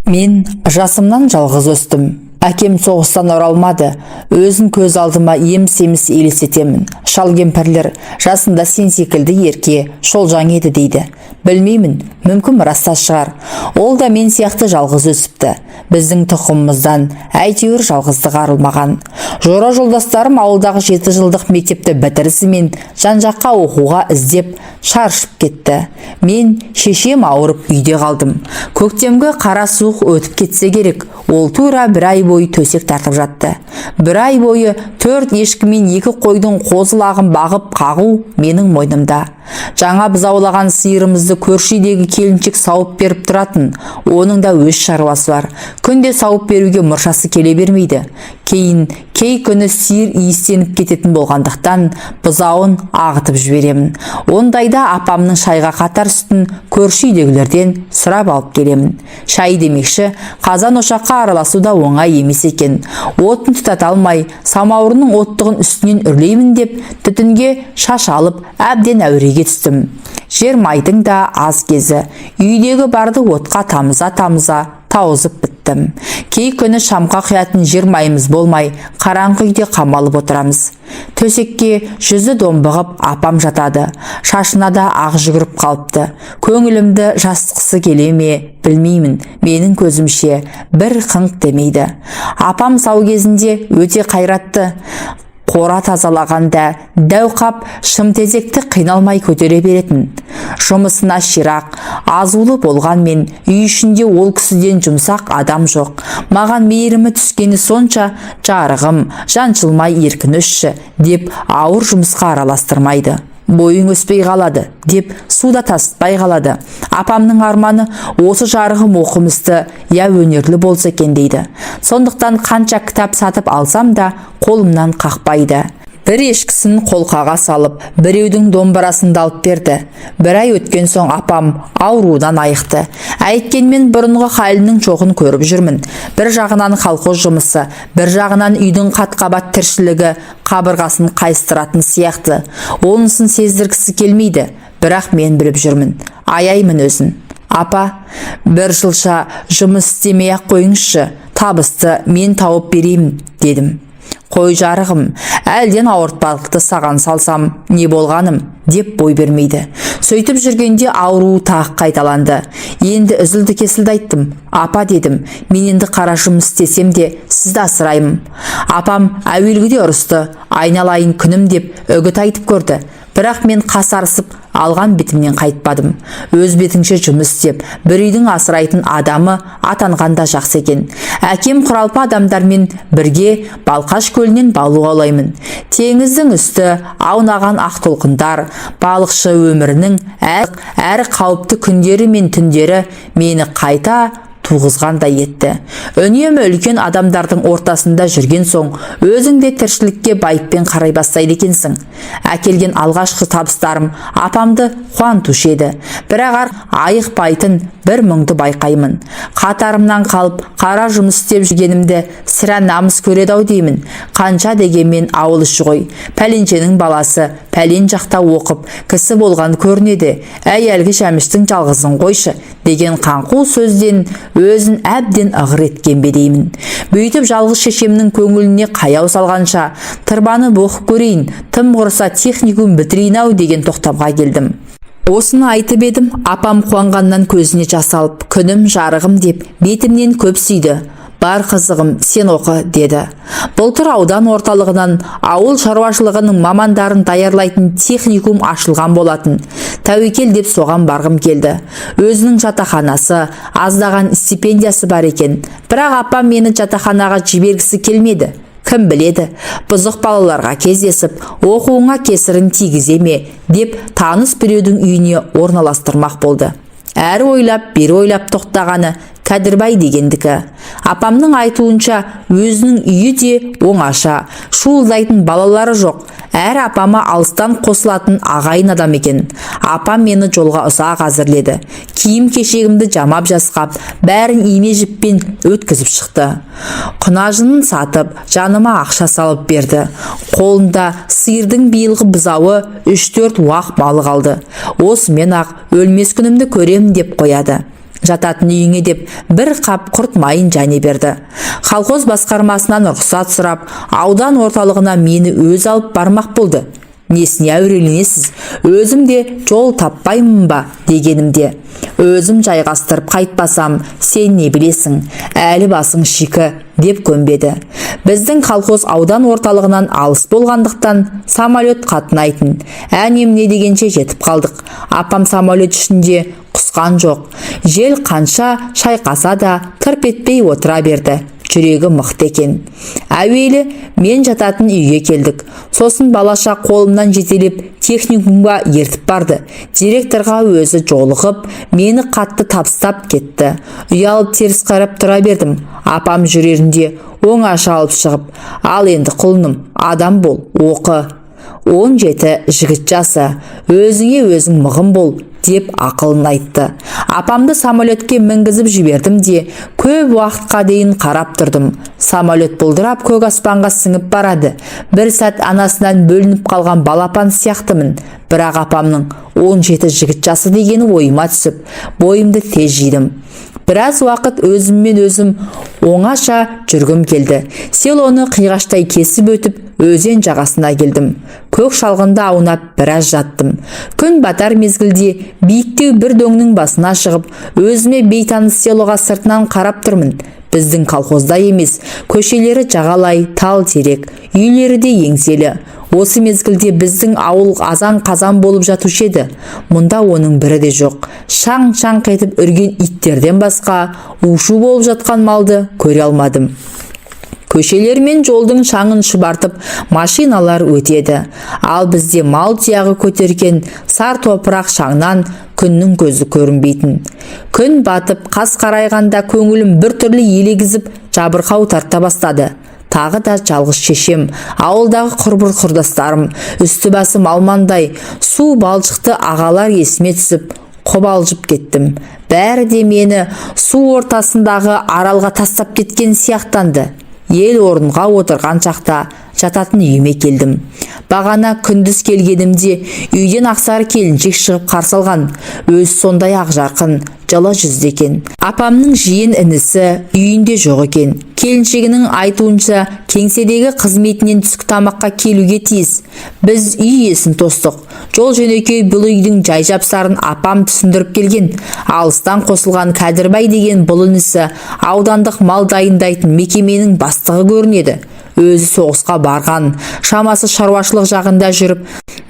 Мен жасымнан жалғыз өстім. Әкем соғыстан оралмады. Өзін көз алдыма еміс-еміс елестетемін. Шал кемпірлер жасында сен секілді ерке, шолжаң еді дейді. Білмеймін, мүмкін, рас та шығар. Ол да мен сияқты жалғыз өсіпті. Біздің тұқымымыздан әйтеуір жалғыздық арылмаған. Жора жолдастарым ауылдағы 7 жылдық мектепті бітірісімен жан-жаққа оқуға іздеп шаршып кетті. Мен шешем ауырып, үйде қалдым. Көктемгі қара суық өтіп кетсе керек, ол тура бір ай бойы төсек тартып жатты. Бір ай бойы төрт ешкі мен екі қойдың қозы-лағын бағып қағу менің мойнымда. Жаңа бұзаулаған сиырымызды көрші үйдегі келіншек сауып беріп тұратын. Оның да өз шаруасы бар. Күнде сауып беруге мұршасы келе бермейді. Кейін кей күні сиыр иістеніп кететін болғандықтан, бұзауын ағытып жіберемін. Ондайда апамның шайға қатар сүтін көрші үйдегілерден сұрап алып келемін. Шай демекші, қазан ошаққа араласу да оңай емес екен. Отын тұтата алмай, самаурынның оттығын үстінен үрлеймін деп, түтінге шаш алып, әбден әуреге түстім. Жер майдың да аз кезі. Үйдегі барды отқа тамыза тамыза тауысып біттім. Кей күні шамға құятын жер майымыз болмай, қараңғы үйде қамалып отырамыз. Төсекке жүзі домбығып апам жатады. Шашына да ақ жүгіріп қалыпты. Көңілімді жасытқысы келе ме, білмеймін, менің көзімше бір қыңқ демейді. Апам сау кезінде өте қайратты. Қора тазалағанда дәу қап шымтезекті қиналмай көтере беретін. Жұмысына ширақ, азулы болғанмен, үй ішінде ол кісіден жұмсақ адам жоқ. Маған мейірімі түскені сонша, жарығым, жаншылмай еркін өсші деп, ауыр жұмысқа араластырмайды. Бойың өспей қалады деп, суда тасытпай қалады. Апамның арманы: осы жарығым оқымысты я өнерлі болса екен дейді. Сондықтан қанша кітап сатып алсам да, қолымнан қақпайды. Бір ешкісін қолқаға салып, біреудің домбырасын да алып берді. Бір ай өткен соң апам ауруынан айықты. Әйткенмен бұрынғы халінің жоғын көріп жүрмін. Бір жағынан колхоз жұмысы, бір жағынан үйдің қат-қабат тіршілігі қабырғасын қайыстыратын сияқты. Онысын сездіргісі келмейді, бірақ мен біліп жүрмін. Аяймын өзін. Апа, бір жылша жұмыс істемей ақ қойыңызшы, табысты мен тауып берейін дедім. Қой, жарығым, әлден ауыртпалықты саған салсам не болғаным деп бой бермейді. Сөйтіп жүргенде ауруы тағы қайталанды. Енді үзілді кесілді айттым. Апа, дедім, мен енді қара жұмыс істесем де, сізді асыраймын. Апам әуелгіде ұрысты, айналайын күнім деп үгіт айтып көрді. Бірақ мен қасарысып алған бетімнен қайтпадым. Өз бетіңше жұмыс істеп, бір үйдің асырайтын адамы атанған да жақсы екен. Әкем құралпы адамдармен бірге Балқаш көлінен балық аулаймын. Теңіздің үсті аунаған ақ толқындар, балықшы өмірінің әр қауіпті күндері мен түндері мені қайта туғызғандай етті. Үнемі үлкен адамдардың ортасында жүрген соң, өзің де тіршілікке байыппен қарай бастайды екенсің. Әкелген алғашқы табыстарым апамды қуантушы еді. Бірақ айықпайтын бір мұңды байқаймын. Қатарымнан қалып, қара жұмыс істеп жүргенімді сірә намыс көреді ау деймін. Қанша дегенмен ауыл іші ғой. Пәленшенің баласы пәлен жақта оқып, кісі болған көрінеді. Әй, әлгі Жәміштің жалғызын қойшы деген қаңқу сөзден өзін әбден ығыр еткен бе деймін. Бүйтіп жалғыз шешемнің көңіліне қаяу салғанша, тырбанып оқып көрейін, тым құрыса техникум бітірейін ау деген тоқтамға келдім. Осыны айтып едім, апам қуанғаннан көзіне жас алып, күнім, жарығым деп бетімнен көп сүйді. Бар, қызығым, сен оқы деді. Былтыр аудан орталығынан ауыл шаруашылығының мамандарын даярлайтын техникум ашылған болатын. Тәуекел деп соған барғым келді. Өзінің жатақханасы, аздаған стипендиясы бар екен. Бірақ апам мені жатақханаға жібергісі келмеді. Кім біледі, бұзық балаларға кездесіп, оқуыңа кесірін тигізе ме деп, таныс біреудің үйіне орналастырмақ болды. Әрі ойлап, бері ойлап тоқтағаны Кәдірбай дегендікі. Апамның айтуынша, өзінің үйі де оңаша, шуылдайтын балалары жоқ, әрі апама алыстан қосылатын ағайын адам екен. Апам мені жолға ұзақ әзірледі. Киім кешегімді жамап жасқап, бәрін ине жіппен өткізіп шықты. Құнажынын сатып, жаныма ақша салып берді. Қолында сиырдың биылғы бұзауы, үш-төрт уақ малы қалды. Осымен ақ өлмес күнімді көремін деп қояды. Жататын үйіңе деп бір қап құрт майын және берді. Колхоз басқармасынан рұқсат сұрап, аудан орталығына мені өзі алып бармақ болды. Несіне әуреленесіз, өзім де жол таппаймын ба дегенімде, өзім жайғастырып қайтпасам, сен не білесің, әлі басың шикі деп көнбеді. Біздің колхоз аудан орталығынан алыс болғандықтан самолет қатынайтын. Әне-міне дегенше жетіп қалдық. Апам самолет ішінде құсқан жоқ. Жел қанша шайқаса да тырп етпей отыра берді. Жүрегі мықты екен. Әуелі мен жататын үйге келдік. Сосын балаша қолымнан жетелеп техникумға ертіп барды. Директорға өзі жолығып, мені қатты табыстап кетті. Ұялып теріс қарап тұра бердім. Апам жүрерінде оңаша алып шығып, ал енді, құлыным, адам бол, оқы. 17 жігіт жасы, өзіңе өзің мығым бол деп ақылын айтты. Апамды самолетке мінгізіп жібердім де, көп уақытқа дейін қарап тұрдым. Самолет бұлдырап көк аспанға сіңіп барады. Бір сәт анасынан бөлініп қалған балапан сияқтымын. Бірақ апамның 17 жігіт жасы дегені ойыма түсіп, бойымды тез жидым. Біраз уақыт өзіммен өзім оңаша жүргім келді. Селоны қиғаштай кесіп өтіп, өзен жағасына келдім. Көк шалғында аунап біраз жаттым. Күн батар мезгілде биіктеу бір дөңнің басына шығып, өзіме бейтаныс селоға сыртынан қарап тұрмын. Біздің колхозда емес, көшелері жағалай тал терек, үйлері де еңселі. Осы мезгілде біздің ауыл азан-қазан болып жатушы еді. Мұнда оның бірі де жоқ. Шаң-шаң етіп үрген иттерден басқа у-шу болып жатқан малды көре алмадым. Көшелер мен жолдың шаңын шұбартып машиналар өтеді. Ал бізде мал тұяғы көтерген сар топырақ шаңнан күннің көзі көрінбейтін. Күн батып, қас қарайғанда көңілім бір түрлі елегізіп, жабырқау тарта бастады. Тағы да жалғыз шешем, ауылдағы құрбы құрдастарым, үсті басы малмандай, су балшықты ағалар есіме түсіп, қобалжып кеттім. Бәрі де мені су ортасындағы аралға тастап кеткен сияқтанды. Ел орынға отырған шақта жататын үйіме келдім. Бағана күндіз келгенімде үйден ақсары келіншек шығып қарсы алған. Өзі сондай ақжарқын, жылы жүзді екен. Апамның жиен інісі үйінде жоқ екен. Келіншегінің айтуынша, кеңседегі қызметінен түскі тамаққа келуге тиіс. Біз үй иесін тостық. Жол жөнекей бұл үйдің жай жапсарын апам түсіндіріп келген. Алыстан қосылған Кәдірбай деген бұл інісі аудандық мал дайындайтын мекеменің бастығы көрінеді. Өзі соғысқа барған, шамасы шаруашылық жағында жүріп,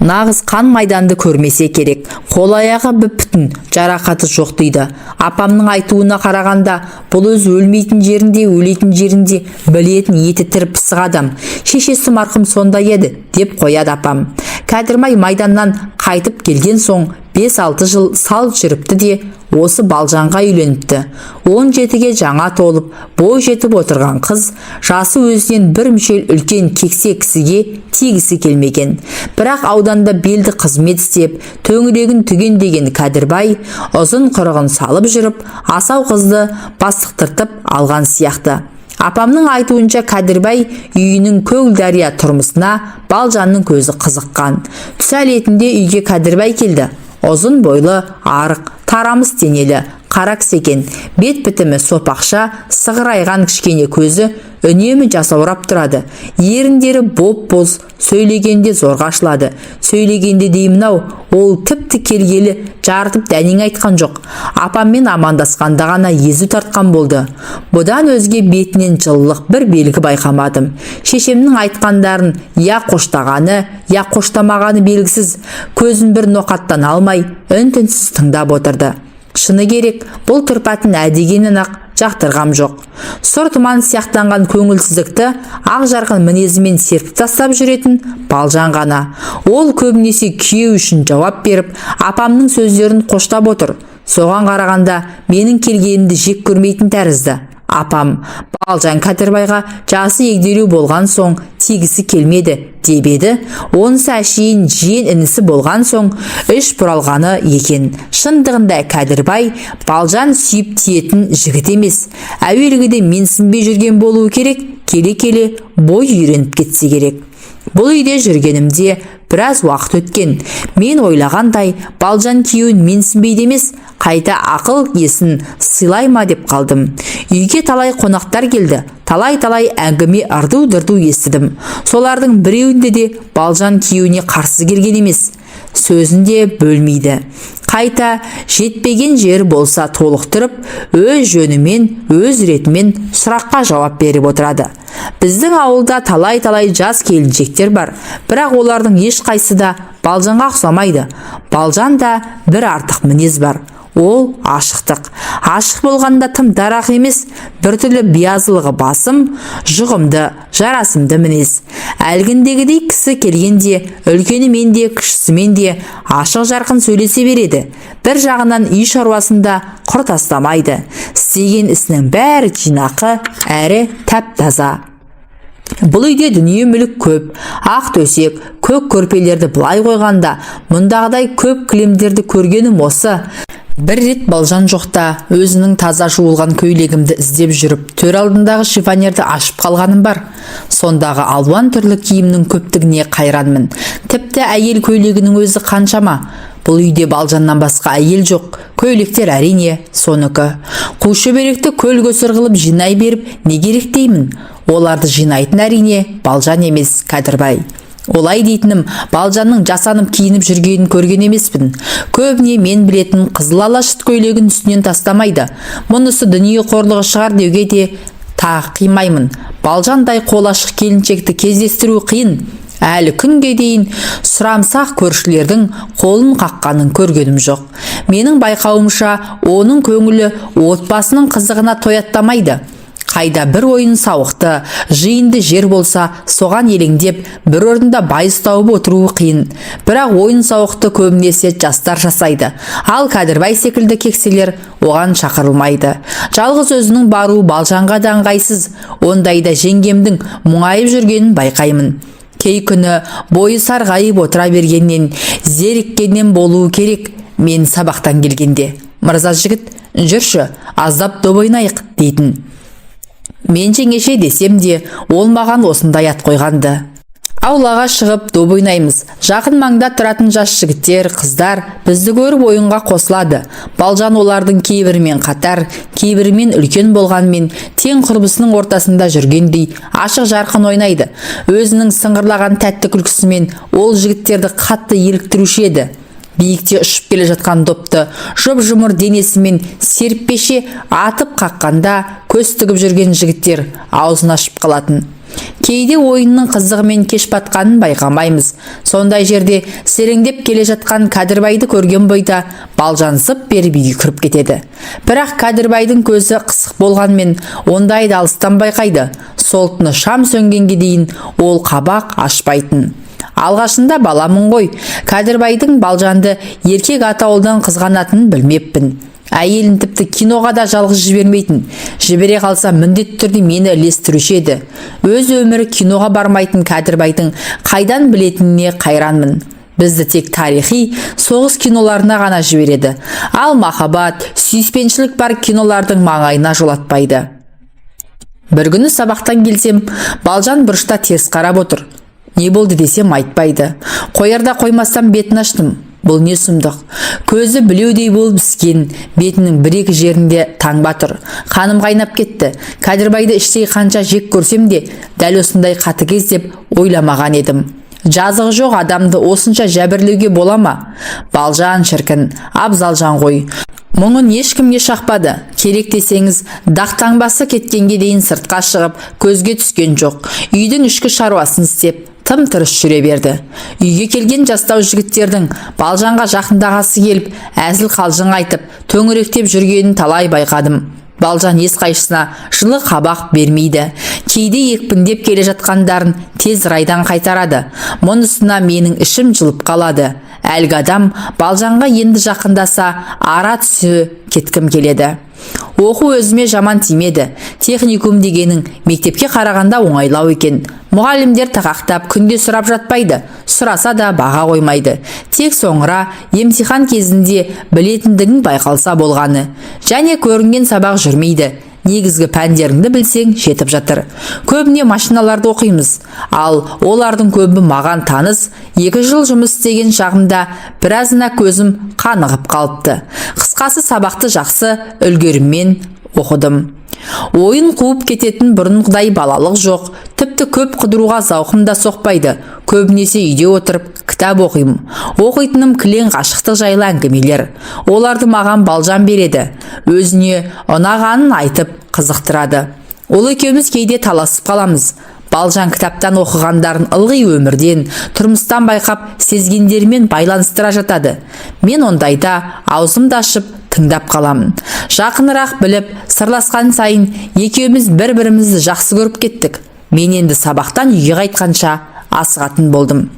нағыз қан майданды көрмесе керек. Қол аяғы бүп-бүтін, жарақаты жоқ дейді. Апамның айтуына қарағанда, бұл өз өлмейтін жерінде, өлетін жерінде білетін еті тірі пысық адам. Шешесі марқұм сондай еді, деп қояды апам. Кәдірбай майданнан қайтып келген соң 5-6 жыл сал жүріпті де, осы Балжанға үйленіпті. 17-ге жаңа толып, бой жетіп отырған қыз жасы өзінен бір мүшел үлкен кексе кісіге тигісі келмеген. Бірақ ауданда белді қызмет істеп, төңірегін түгендеген Кәдірбай ұзын құрығын салып жүріп, асау қызды бастықтыртып алған сияқты. Апамның айтуынша, Кәдірбай үйінің көгілдария тұрмысына Балжанның көзі қызыққан. Түс әлетінде үйге Кәдірбай келді. Ұзын бойлы, арық, тарамыс денелі, қара кісі екен. Бет бітімі сопақша, сығырайған кішкене көзі үнемі жасаурап тұрады. Еріндері боп-боз, сөйлегенде зорға ашылады. Сөйлегенде деймін-ау, ол тіпті келгелі жарытып дәнең айтқан жоқ. Апаммен амандасқанда ғана езу тартқан болды. Бұдан өзге бетінен жылылық бір белгі байқамадым. Шешемнің айтқандарын я қоштағаны, я қоштамағаны белгісіз, көзін бір ноқаттан алмай, үн-түнсіз тыңдап отырды. Шыны керек, бұл тұрпатын ә дегеннен-ақ жақтырғам жоқ. Сұр тұман сияқтанған көңілсіздікті ақ жарқын мінезімен серпіп тастап жүретін Балжан ғана. Ол көбінесе күйеу үшін жауап беріп, апамның сөздерін қоштап отыр. Соған қарағанда менің келгенімді жек көрмейтін тәрізді. Апам Балжан Кәдірбайға жасы егделеу болған соң тигісі келмеді деп еді. Онысы әшейін жиен інісі болған соң іш бұралғаны екен. Шындығында Кәдірбай Балжан сүйіп тиетін жігіт емес. Әуелгіде менсінбей жүрген болуы керек, келе-келе бой үйреніп кетсе керек. Бұл үйде жүргенімде біраз уақыт өткен. Мен ойлағандай, Балжан күйеуін менсінбейді емес, қайта ақыл есін сыйлай ма деп қалдым. Үйге талай қонақтар келді, талай-талай әңгіме ырду-дырду естідім. Солардың біреуінде де Балжан күйеуіне қарсы келген емес, сөзін де бөлмейді. Қайта жетпеген жері болса толықтырып, өз жөнімен, өз ретімен сұраққа жауап беріп отырады. Біздің ауылда талай-талай жас келіншектер бар, бірақ олардың ешқайсысы да Балжанға ұқсамайды. Балжанда бір артық мінез бар. Ол ашықтық. Ашық болғанда тым дарақы емес, біртүрлі биязылығы басым, жұғымды, жарасымды мінез. Әлгіндегідей кісі келгенде үлкенімен де, кішісімен де ашық жарқын сөйлесе береді. Бір жағынан үй шаруасында құр тастамайды. Істеген ісінің бәрі жинақы әрі тәп-таза. Бұл үйде дүние мүлік көп. Ақ төсек, көк көрпелерді былай қойғанда, мұндағыдай көп кілемдерді көргенім осы. Бір рет Балжан жоқта өзінің таза жуылған көйлегімді іздеп жүріп, төр алдындағы шифонерді ашып қалғаным бар. Сондағы алуан түрлі киімнің көптігіне қайранмын. Тіпті әйел көйлегінің өзі қаншама. Бұл үйде Балжаннан басқа әйел жоқ. Көйлектер әрине соныкі. Қу шөберекті көл көсір қылып жинай беріп не керек деймін. Оларды жинайтын әрине Балжан емес, Кәдірбай. Олай дейтінім, Балжанның жасанып киініп жүргенін көрген емеспін. Көбіне мен білетін қызыл ала шыт көйлегін үстінен тастамайды. Мұнысы дүние қорлығы шығар деуге де тағы қимаймын. Балжандай қол ашық келіншекті кездестіру қиын. Әлі күнге дейін сұрамсақ көршілердің қолын қаққанын көргенім жоқ. Менің байқауымша, оның көңілі отбасының қызығына тояттамайды. Қайда бір ойын сауықты, жиынды жер болса, соған елеңдеп, бір орында байыз тауып отыруы қиын. Бірақ ойын сауықты көбінесе жастар жасайды. Ал Кәдірбай секілді кекселер оған шақырылмайды. Жалғыз өзінің баруы Балжанға да ыңғайсыз. Ондайда жеңгемдің мұңайып жүргенін байқаймын. Кей күні бойы сарғайып отыра бергеннен, зеріккеннен болуы керек. Мен сабақтан келгенде, мырза жігіт, жүрші, аздап доп ойнайық дейтін. Мен жеңеше десем де, ол маған осындай ат қойғанды. Аулаға шығып доп ойнаймыз. Жақын маңда тұратын жас жігіттер, қыздар бізді көріп ойынға қосылады. Балжан олардың кейбірімен қатар, кейбірімен үлкен болғанмен тең құрбысының ортасында жүргендей ашық жарқын ойнайды. Өзінің сыңғырлаған тәтті күлкісімен ол жігіттерді қатты еліктіруші еді. Биікте ұшып келе жатқан допты жұп-жұмыр денесімен серіппеше атып қаққанда көз тігіп жүрген жігіттер аузын ашып қалатын. Кейде ойынның қызығымен кеш батқанын байқамаймыз. Сондай жерде сереңдеп келе жатқан Кәдірбайды көрген бойда Балжан зып беріп үйге кіріп кетеді. Бірақ Кәдірбайдың көзі қысық болғанмен ондайды алыстан байқайды. Сол түні шам сөнгенге дейін ол қабақ ашпайтын. Алғашында баламын ғой, Кәдірбайдың Балжанды еркек атаулыдан қызғанатынын білмеппін. Әйелін тіпті киноға да жалғыз жібермейтін. Жібере қалса міндетті түрде мені ілестіруші еді. Өз өмірі киноға бармайтын Кәдірбайдың қайдан білетініне қайранмын. Бізді тек тарихи соғыс киноларына ғана жібереді. Ал махаббат, сүйіспеншілік бар кинолардың маңайына жолатпайды. Бір күні сабақтан келсем, Балжан бұрышта теріс қарап отыр. Не болды десем айтпайды. Қоярда қоймастан бетін аштым. Бұл не сұмдық? Көзі білеудей болып іскен, бетінің бір-екі жерінде таңба тұр. Қаным қайнап кетті. Кәдірбайды іштей қанша жек көрсем де, дәл осындай қатыгез деп ойламаған едім. Жазығы жоқ адамды осынша жәбірлеуге бола ма? Балжан шіркін, абзалжан ғой. Мұңын ешкімге шақпады. Керек десеңіз, дақтаңбасы кеткенге дейін сыртқа шығып, көзге түскен жоқ. Үйдің ішкі шаруасын істеп, тым тырыс жүре берді. Үйге келген жастау жігіттердің Балжанға жақындағысы келіп, әзіл қалжың айтып, төңіректеп жүргенін талай байқадым. Балжан ешқайсысына жылы қабақ бермейді. Кейде екпіндеп келе жатқандарын тез райдан қайтарады. Мұнысына менің ішім жылып қалады. Әлгі адам Балжанға енді жақындаса, ара түсе кеткім келеді. Оқу өзіме жаман тимеді. Техникум дегенің мектепке қарағанда оңайлау екен. Мұғалімдер тақақтап күнде сұрап жатпайды. Сұраса да баға қоймайды. Тек соңыра емтихан кезінде білетіндігің байқалса болғаны. Және көрінген сабақ жүрмейді. Негізгі пәндеріңді білсең, жетіп жатыр. Көбіне машиналарды оқимыз. Ал олардың көбі маған таныс. 2 жыл жұмыс істеген шағымда біразына көзім қанығып қалыпты. Қысқасы, сабақты жақсы үлгеріммен оқыдым. Ойын қуып кететін бұрынғыдай балалық жоқ. Тіпті көп қыдыруға зауқым да соқпайды. Көбінесе үйде отырып кітап оқимын. Оқитыным кілең ғашықтық жайлы әңгімелер. Оларды маған Балжан береді. Өзіне ұнағанын айтып қызықтырады. Ол екеуміз кейде таласып қаламыз. Балжан кітаптан оқығандарын ылғи өмірден, тұрмыстан байқап сезгендерімен байланыстыра жатады. Мен ондайда аузымды ашып тыңдап қаламын. Жақынырақ біліп, сырласқан сайын екеуміз бір-бірімізді жақсы көріп кеттік. Мен енді сабақтан үйге қайтқанша асығатын болдым.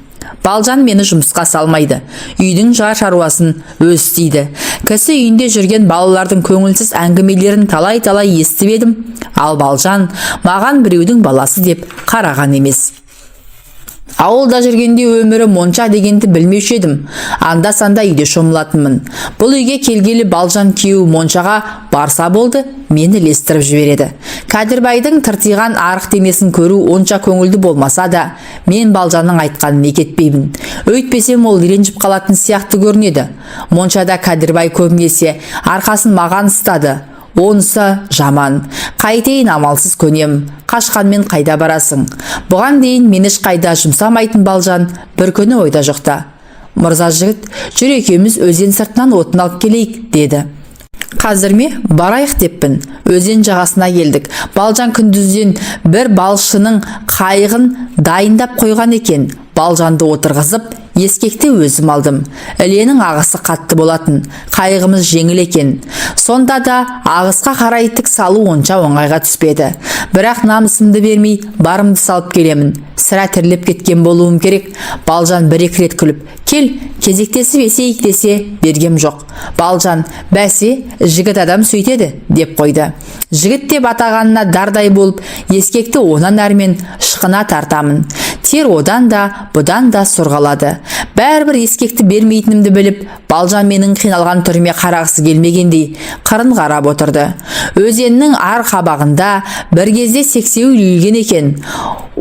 Балжан мені жұмысқа салмайды. Үйдің жар шаруасын өзі істейді. Кісі үйінде жүрген балалардың көңілсіз әңгімелерін талай-талай естіп едім. Ал Балжан маған біреудің баласы деп қараған емес. Ауылда жүргенде өмірі монша дегенді білмеуші едім. Анда-санда үйде шомылатынмын. Бұл үйге келгелі Балжан күйеуі моншаға барса болды, мені ілестіріп жібереді. Кәдірбайдың тыртиған арық денесін көру онша көңілді болмаса да, мен Балжанның айтқанын екетпеймін. Өйтпесем, ол ренжіп қалатын сияқты көрінеді. Моншада Кәдірбай көбінесе арқасын маған ұстады. Онысы жаман. Қайтейін, амалсыз көнем. Қашқанмен қайда барасың? Бұған дейін мені ешқайда жұмсамайтын Балжан бір күні ойда жоқта: «Мырза жігіт, жүр, екеуміз өзен сыртынан отын алып келейік», – деді. «Қазір ме? Барайық», – деппін. Өзен жағасына келдік. Балжан күндізден бір балшының қайығын дайындап қойған екен. Балжанды отырғызып, ескекті өзім алдым. Іленің ағысы қатты болатын. Қайығымыз жеңіл екен. Сонда да ағысқа қарай тік салу онша оңайға түспеді. Бірақ намысымды бермей, барымды салып келемін. Сірә, терлеп кеткен болуым керек. Балжан бір екі рет күліп, «Кел, кезектесіп есейік», – десе, бергем жоқ. Балжан: «Бәсе, жігіт адам сөйтеді», – деп қойды. Жігіт деп атағанына дардай болып, ескекті онан әрмен ышқына тартамын. Тер одан да, бұдан да сорғалады. Бәрібір ескекті бермейтінімді біліп, Балжан менің қиналған түріме қарағысы келмегендей қырын қарап отырды. Өзеннің ар қабағында бір кезде сексеуіл үйілген екен.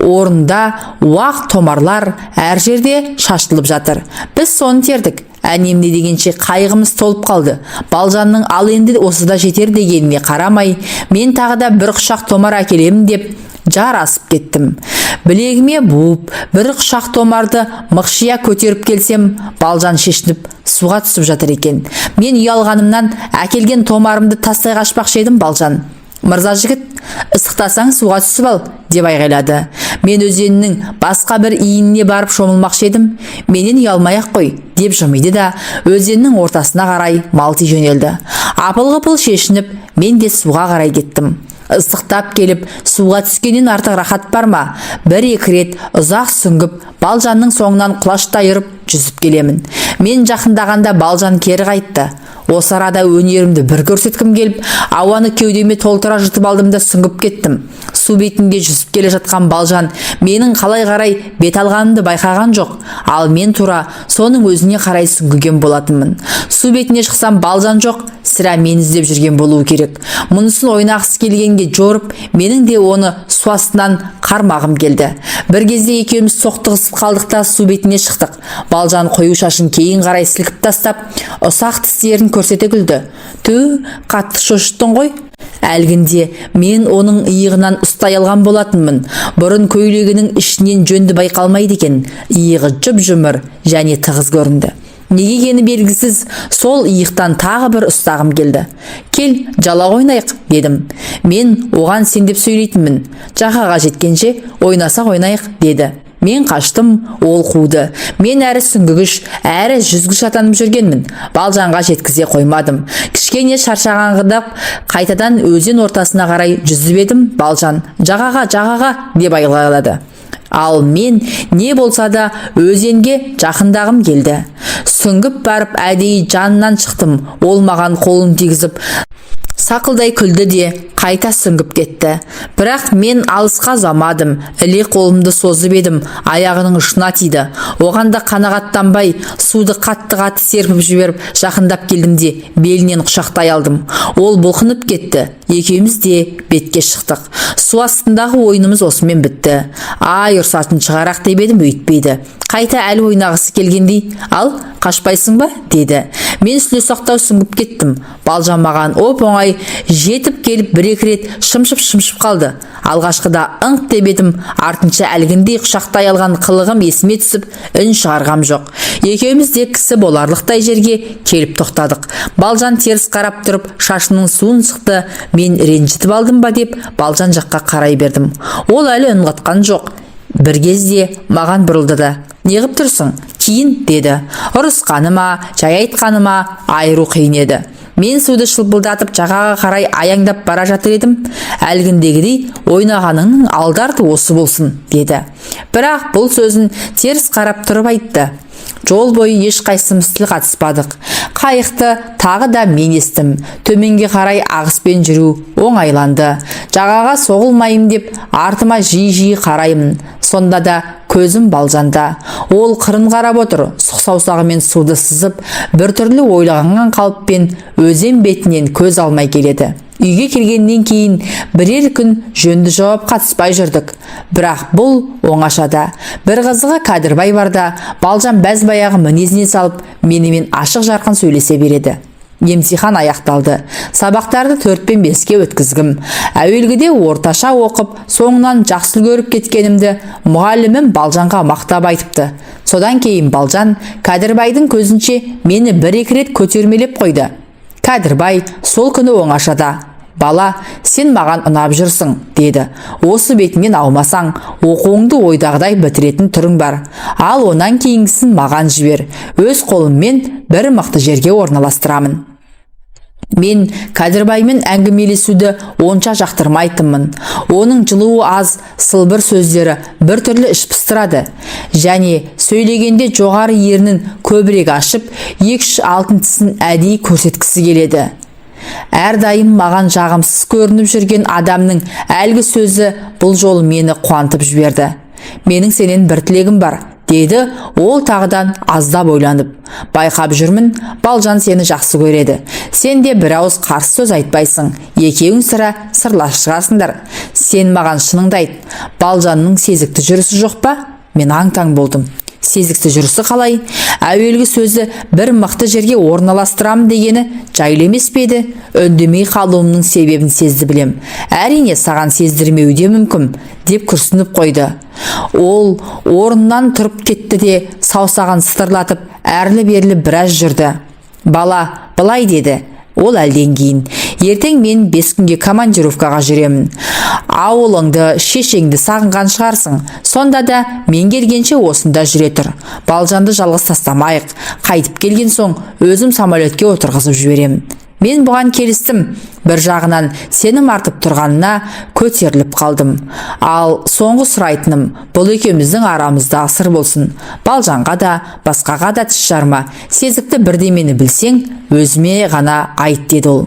Орнында уақ томарлар әр жерде шашылып жатыр. Біз соны тердік. Әне-міне дегенше қайығымыз толып қалды. Балжанның «Ал енді осы да жетер» дегеніне қарамай, мен тағы да бір құшақ томар әкелемін деп жар асып кеттім. Білегіме буып, бір құшақ томарды мықшия көтеріп келсем, Балжан шешініп суға түсіп жатыр екен. Мен ұялғанымнан әкелген томарымды тастай қашпақшы едім, Балжан: «Мырза жігіт, ысықтасаң, суға түсіп ал», – деп айғайлады. Мен өзеннің басқа бір иініне барып шомылмақшы едім. «Менен ұялмай ақ қой», – деп жымиды да, өзеннің ортасына қарай малти жөнелді. Апыл-ғыпыл шешініп, мен де суға қарай кеттім. Ыстықтап келіп суға түскеннен артық рахат бар ма? Бір екі рет ұзақ сүңгіп, Балжанның соңынан құлаштай ұрып жүзіп келемін. Мен жақындағанда Балжан кері қайтты. Осы арада өнерімді бір көрсеткім келіп, ауаны кеудеме толтыра жұтып алдым да, сүңгіп кеттім. Су бетінде жүзіп келе жатқан Балжан менің қалай қарай бет алғанымды байқаған жоқ. Ал мен тура соның өзіне қарай сүңгіген болатынмын. Су бетіне шықсам, Балжан жоқ. Сірә, мені іздеп жүрген болуы керек. Мұнысын ойнағысы келгенге жорып, менің де оны су астынан қармағым келді. Бір кезде екеуміз соқтығысып қалдық та, су бетіне шықтық. Балжан қою шашын кейін қарай сілкіп тастап, ұсақ тістерін көрсете күлді. «Тү, қатты шошыттың ғой». Әлгінде мен оның иығынан ұстай алған болатынмын. Бұрын көйлегінің ішінен жөнді байқалмайды екен. Иығы жұп-жұмыр және тығыз көрінді. Неге екені белгісіз, сол иықтан тағы бір ұстағым келді. «Кел, жалақ ойнайық», – дедім. Мен оған сен деп сөйлейтінмін. «Жағаға жеткенше ойнасақ ойнайық», – деді. Мен қаштым, ол қуды. Мен әрі сүңгігіш, әрі жүзгіш атанып жүргенмін. Балжанға жеткізе қоймадым. Кішкене шаршағанғыдап, қайтадан өзен ортасына қарай жүзіп едім, Балжан: «Жағаға, жағаға!» – деп айғайлады. Ал мен не болса да өзенге жақындағым келді. Сүңгіп барып, әдейі жанынан шықтым. Ол маған қолын тигізіп, Сақылдай күлді де қайта сүңгіп кетті. Бірақ мен алысқа ұзамадым. Іле қолымды созып едім, аяғының ұшына тиді. Оған да қанағаттанбай, суды қатты-қатты серпіп жіберіп, жақындап келдім де белінен құшақтай алдым. Ол бұлқынып кетті. Екеуміз де бетке шықтық. Су астындағы ойынымыз осымен бітті. Ай, ұрсатын шығарақ деп едім, өйтпейді. Қайта әлі ойнағысы келгендей, ал, қашпайсың ба? Деді. Мен сүле сақтау сүңгіп кеттім. Балжан маған оп-оңай жетіп келіп бір-екі рет шымшып-шымшып қалды. Алғашқыда ыңқ деп едім, артынша әлгіндей құшақтай алған қылығым есіме түсіп, үн шығарғам жоқ. Екеуміз де кісі боларлықтай жерге келіп тоқтадық. Балжан теріс қарап тұрып, шашының суын сықты. Мен ренжітіп алдым ба деп Балжан жаққа қарай бердім. Ол әлі үн қатқан жоқ. Бір кезде маған бұрылды да, неғып тұрсың? Киін, деді. Ұрысқаны ма, жай айтқаны ма, айыру қиын еді. Мен суды шылпылдатып жағаға қарай аяңдап бара жатыр едім. Әлгіндегідей ойнағаныңның алды-арты осы болсын, деді. Бірақ бұл сөзін теріс қарап тұрып айтты. Жол бойы ешқайсымыз тіл қатыспадық. Қайықты тағы да мен естім. Төменге қарай ағыспен жүру оңайланды. Жағаға соғылмайым деп артыма жиі-жиі қараймын. Сонда да көзім Балжанда. Ол қырын қарап отыр, сұқ саусағымен суды сызып, біртүрлі ойланған қалыппен өзен бетінен көз алмай келеді. Үйге келгеннен кейін бірер күн жөнді жауап қатыспай жүрдік. Бірақ бұл оңашада. Бір қызығы, Кәдірбай барда Балжан бәз баяғы мінезіне салып, менімен ашық жарқын сөйлесе береді. Емтихан аяқталды. Сабақтарды 4 пен 5-ке өткізгім. Әуелгіде орташа оқып, соңынан жақсы үлгеріп кеткенімді мұғалімім Балжанға мақтап айтыпты. Содан кейін Балжан Кәдірбайдың көзінше мені бір-екі рет көтермелеп қойды. Кәдірбай сол күні оңашада, бала, сен маған ұнап жүрсің, деді. Осы бетіңнен аумасаң, оқуыңды ойдағыдай бітіретін түрің бар. Ал онан кейінгісін маған жібер. Өз қолыммен бір мықты жерге орналастырамын. Мен Кәдірбаймен әңгімелесуді онша жақтырмайтынмын. Оның жылуы аз, сылбыр сөздері біртүрлі іш пыстырады. Және сөйлегенде жоғары ернін көбірек ашып, екі-үш алтын тісін әдейі көрсеткісі келеді. Әрдайым маған жағымсыз көрініп жүрген адамның әлгі сөзі бұл жолы мені қуантып жіберді. Менің сенен бір тілегім бар, деді ол тағыдан аздап ойланып. Байқап жүрмін, Балжан сені жақсы көреді. Сен де бір ауыз қарсы сөз айтпайсың. Екеуің сірә сырлас шығарсыңдар. Сен маған шыныңды айт. Балжанның сезікті жүрісі жоқ па? Мен аң-таң болдым. Сезікті жүрісі қалай? Әуелгі сөзі бір мықты жерге орналастырам дегені жайлы емес пе еді? Үндемей қалуымның себебін сезді білем. Әрине, саған сездірмеуі де мүмкін, деп күрсініп қойды. Ол орнынан тұрып кетті де саусағын сытырлатып әрлі-берлі біраз жүрді. Бала, былай деді ол әлден кейін. Ертең мен 5 күнге командировкаға жүремін. Ауылыңды, шешеңді сағынған шығарсың. Сонда да мен келгенше осында жүре тұр. Балжанды жалғыз тастамайық. Қайтып келген соң өзім самолетке отырғызып жіберемін. Мен бұған келістім. Бір жағынан сенім артып тұрғанына көтеріліп қалдым. Ал соңғы сұрайтыным, бұл екеуміздің арамыздағы сыр болсын. Балжанға да, басқаға да тіс жарма. Сезікті бірдемені білсең, өзіме ғана айт, деді ол.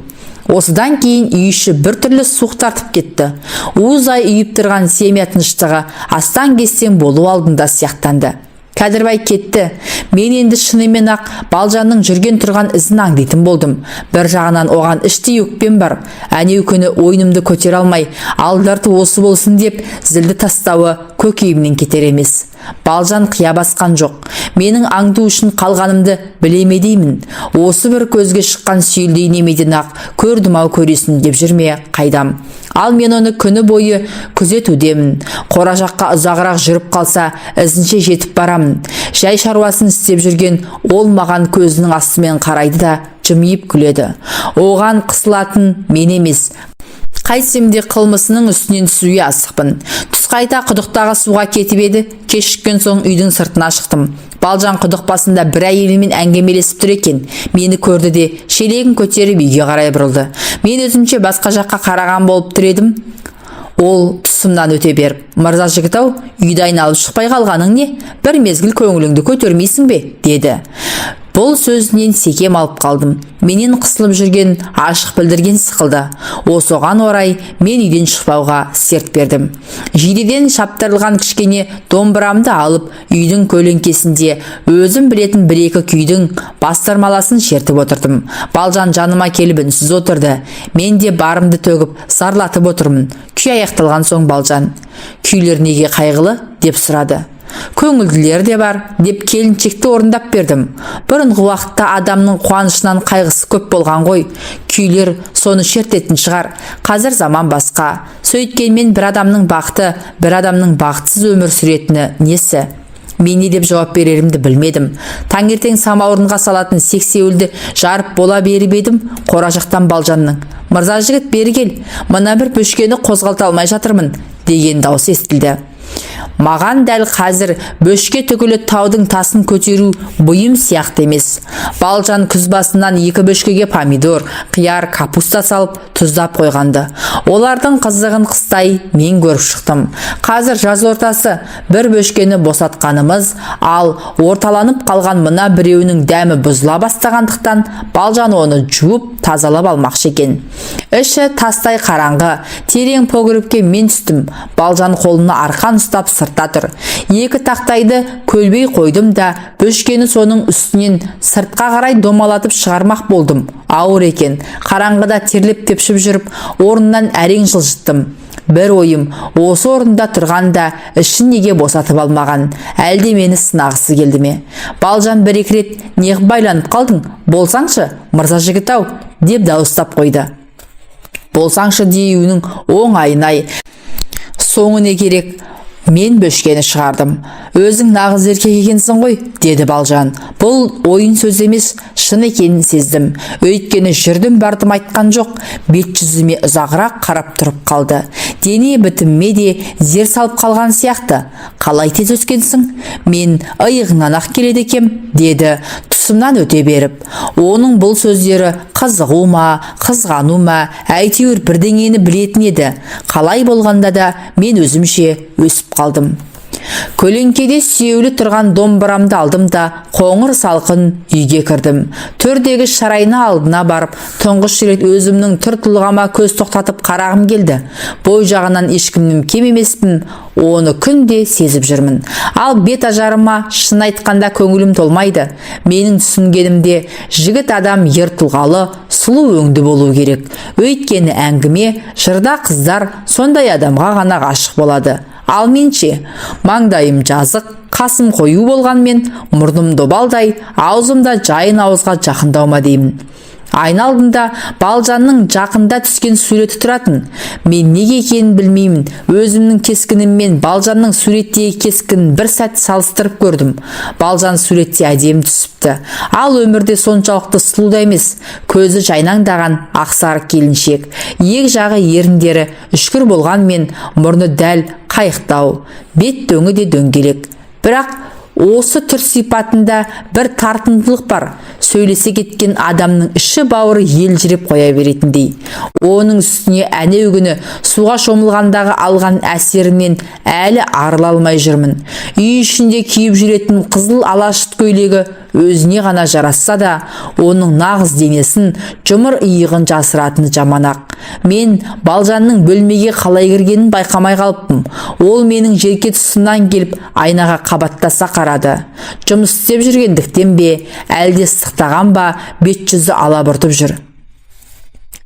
Осыдан кейін үй іші біртүрлі суық тартып кетті. Уыздай үйіп тұрған семья тыныштығы астан-кестең болу алдында сияқтанды. Кәдірбай кетті. Мен енді шынымен ақ Балжанның жүрген тұрған ізін аңдитын болдым. Бір жағынан оған іштей өкпем бар. Әнеу күні ойынымды көтере алмай, алды-арты осы болсын деп зілді тастауы көкейімнен кетер емес. Балжан қия басқан жоқ. Менің аңду үшін қалғанымды біле ме деймін. Осы бір көзге шыққан сүйелдей немеден ақ көрдім ау көресін деп жүрме қайдам. Ал мен оны күні бойы күзетудемін. Қора жаққа ұзағырақ жүріп қалса, ізінше жетіп барамын. Жай шаруасын істеп жүрген ол маған көзінің астымен қарайды да жымиып күледі. Оған қысылатын мен емес. Қайтсем де қылмысының үстінен түсуге асықпын. Түс қайта құдықтағы суға кетіп еді, кешіккен соң үйдің сыртына шықтым. Балжан құдық басында бір әйелімен әңгімелесіп тұр екен. Мені көрді де шелегін көтеріп үйге қарай бұрылды. Мен өзімше басқа жаққа қараған болып тұр едім. Ол тұсымнан өте беріп, мырза жігіт-ау, үйді айналып шықпай қалғаның не? Бір мезгіл көңіліңді көтермейсің бе? Деді. Бұл сөзінен секем алып қалдым. Менен қысылып жүрген ашық білдірген сықылды. Осыған орай мен үйден шықпауға серт бердім. Жидеден шаптырылған кішкене домбырамды алып, үйдің көлеңкесінде өзім білетін бір-екі күйдің бастырмаласын шертіп отырдым. Балжан жаныма келіп үнсіз отырды. Мен де барымды төгіп, зарлатып отырмын. Күй аяқталған соң Балжан: «Күйлер неге қайғылы?» – деп сұрады. «Көңілділер де бар», – деп келіншекті орындап бердім. «Бұрынғы уақытта адамның қуанышынан қайғысы көп болған ғой. Күйлер соны шертетін шығар. Қазір заман басқа. Сөйткенмен бір адамның бақыты, бір адамның бақытсыз өмір сүретіні несі?» Мен не деп жауап берерімді білмедім. Таңертең самаурынға салатын сексеуілді жарып бола беріп едім, қора жақтан Балжанның: «Мырза жігіт, бері кел, мына бір бөшкені қозғалта алмай жатырмын», – деген даусы естілді. Маған дәл қазір бөшке түгілі таудың тасын көтеру бұйым сияқты емес. Балжан күз басынан екі бөшкеге помидор, қияр, капуста салып, тұздап қойғанды. Олардың қызығын қыстай мен көріп шықтым. Қазір жаз ортасы, бір бөшкені босатқанымыз, ал орталанып қалған мына біреуінің дәмі бұзыла бастағандықтан, Балжан оны жуып, тазалап алмақшы екен. Іші тастай қараңғы, терең погребке мен түстім. Балжан қолына арқан ұстап сыртта тұр. Екі тақтайды көлбей қойдым да, бөшкені соның үстінен сыртқа қарай домалатып шығармақ болдым. Ауыр екен. Қараңғыда терлеп тепшіп жүріп, орнынан әрең жылжыттым. Бір ойым: осы орында тұрғанда ішін неге босатып алмаған? Әлде мені сынағысы келді ме? Балжан бір екі рет: «Неғып байланып қалдың? Болсаңшы, мырза жігіт ау», – деп дауыстап қойды. «Болсаңшы» деуінің оңайын-ай, соңы не керек? Мен бөшкені шығардым. «Өзің нағыз еркек екенсің ғой», – деді Балжан. Бұл ойын сөз емес, шын екенін сездім. Өйткені жүрдім бардым айтқан жоқ, бет жүзіме ұзағырақ қарап тұрып қалды. Дене бітіміме де зер салып қалған сияқты. «Қалай тез өскенсің? Мен иығыңнан ақ келеді екем», – деді тұсымнан өте беріп. Оның бұл сөздері қызығу ма, қызғану ма, әйтеуір бірдеңені білетін еді. Қалай болғанда да мен өзімше өсіп қалдым. Көлеңкеде сүйеулі тұрған домбырамды алдым да, қоңыр салқын үйге кірдім. Төрдегі шарайна алдына барып, тұңғыш рет өзімнің түр тұлғама көз тоқтатып қарағым келді. Бой жағынан ешкімнен кем емеспін, оны күнде сезіп жүрмін. Ал бет ажарыма, шын айтқанда, көңілім толмайды. Менің түсінгенімде, жігіт адам ер тұлғалы, сұлу өңді болу керек. Өйткені әңгіме, жырда қыздар сондай адамға ғана ғашық болады. Ал мен ше? Маңдайым жазық, қасым қою болғанмен, мұрным добалдай, аузым да жайын ауызға жақындау ма деймін. Айна алдында Балжанның жақында түскен суреті тұратын. Мен неге екенін білмеймін, өзімнің кескініммен Балжанның суреттегі кескінін бір сәт салыстырып көрдім. Балжан суретте әдемі түсіпті, ал өмірде соншалықты сұлу да емес. Көзі жайнаңдаған ақсары келіншек. Иек жағы, еріндері үшкір болғанмен, мұрны дәл қайықтау, бет дөңі де дөңгелек. Бірақ осы түр сипатында бір тартымдылық бар, сөйлесе кеткен адамның іші бауыры елжіреп қоя беретіндей. Оның үстіне әнеу күні суға шомылғандағы алған әсерімнен әлі арыла алмай жүрмін. Үй ішінде киіп жүретін қызыл алашыт көйлегі өзіне ғана жарасса да, оның нағыз денесін, жұмыр иығын жасыратыны жаман-ақ. Мен Балжанның бөлмеге қалай кіргенін байқамай қалыппын. Ол менің желке тұсымнан келіп, айнаға қабаттаса қарады. Жұмыс істеп жүргендіктен бе, әлде ыстықтаған ба, бет жүзі алабұртып жүр.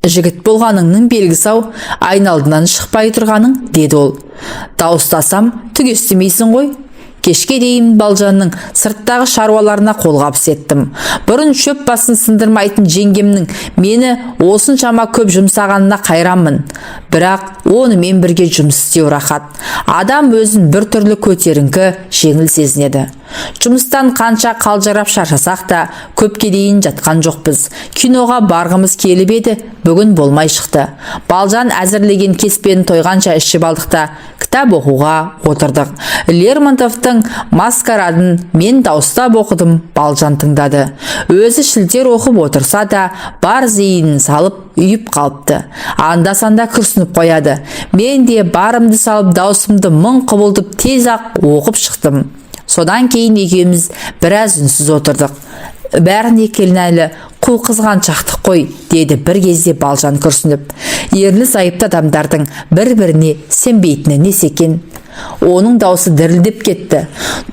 «Жігіт болғаныңның белгісі ау, айна алдынан шықпай тұрғаның», – деді ол. «Дауыстасам, түк естімейсің ғой». Кешке дейін Балжанның сырттағы шаруаларына қолғабыс еттім. Бұрын шөп басын сындырмайтын жеңгемнің мені осыншама көп жұмсағанына қайранмын. Бірақ онымен бірге жұмыс істеу рахат. Адам өзін бір түрлі көтеріңкі, жеңіл сезінеді. Жұмыстан қанша қалжырап шаршасақ та, көпке дейін жатқан жоқпыз. Киноға барғымыз келіп еді, бүгін болмай шықты. Балжан әзірлеген кеспені тойғанша ішіп алдық та, кітап оқуға отырдық. Лермонтовтың «Маскарадын» мен дауыстап оқыдым, Балжан тыңдады. Өзі шілтер оқып отырса да, бар зейінін салып ұйып қалыпты. Анда санда күрсініп қояды. Мен де барымды салып, даусымды мың құбылтып, тез ақ оқып шықтым. Содан кейін екеуміз біраз үнсіз отырдық. Бәріне кінәлі қу қызғаншақтық қой, деді бір кезде Балжан күрсініп. Ерлі зайыпты адамдардың бір-біріне сенбейтіні несі екен? Оның даусы дірілдеп кетті.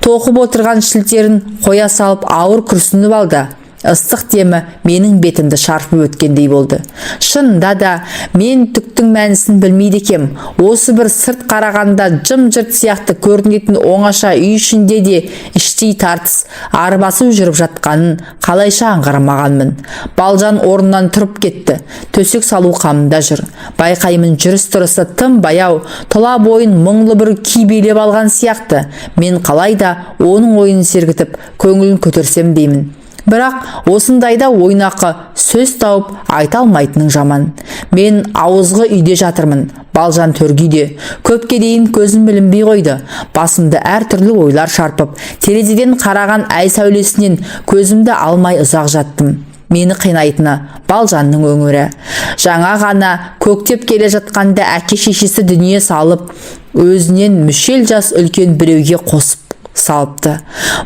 Тоқып отырған шілтерін қоя салып, ауыр күрсініп алды. Ыстық демі менің бетімді шарпып өткендей болды. Шынында да, мен түктің мәнісін білмейді екем. Осы бір сырт қарағанда жым-жырт сияқты көрінетін оңаша үй ішінде де іштей тартыс, арбасу жүріп жатқанын қалайша аңғармағанмын? Балжан орнынан тұрып кетті. Төсек салу қамында жүр. Байқаймын, жүріс-тұрысы тым баяу, тұла бойын мұңлы бір күй билеп алған сияқты. Мен қалай да оның ойын сергітіп, көңілін көтерсем деймін. Бірақ осындайда ойнақы сөз тауып айта алмайтының жаман. Мен ауызғы үйде жатырмын, Балжан төргі үйде. Көпке дейін көзім білінбей қойды. Басымды әртүрлі ойлар шарпып, терезеден қараған ай сәулесінен көзімді алмай ұзақ жаттым. Мені қинайтыны Балжанның өңірі. Жаңа ғана көктеп келе жатқанда әке шешесі дүние салып, өзінен мүшел жас үлкен біреуге қосып салыпты.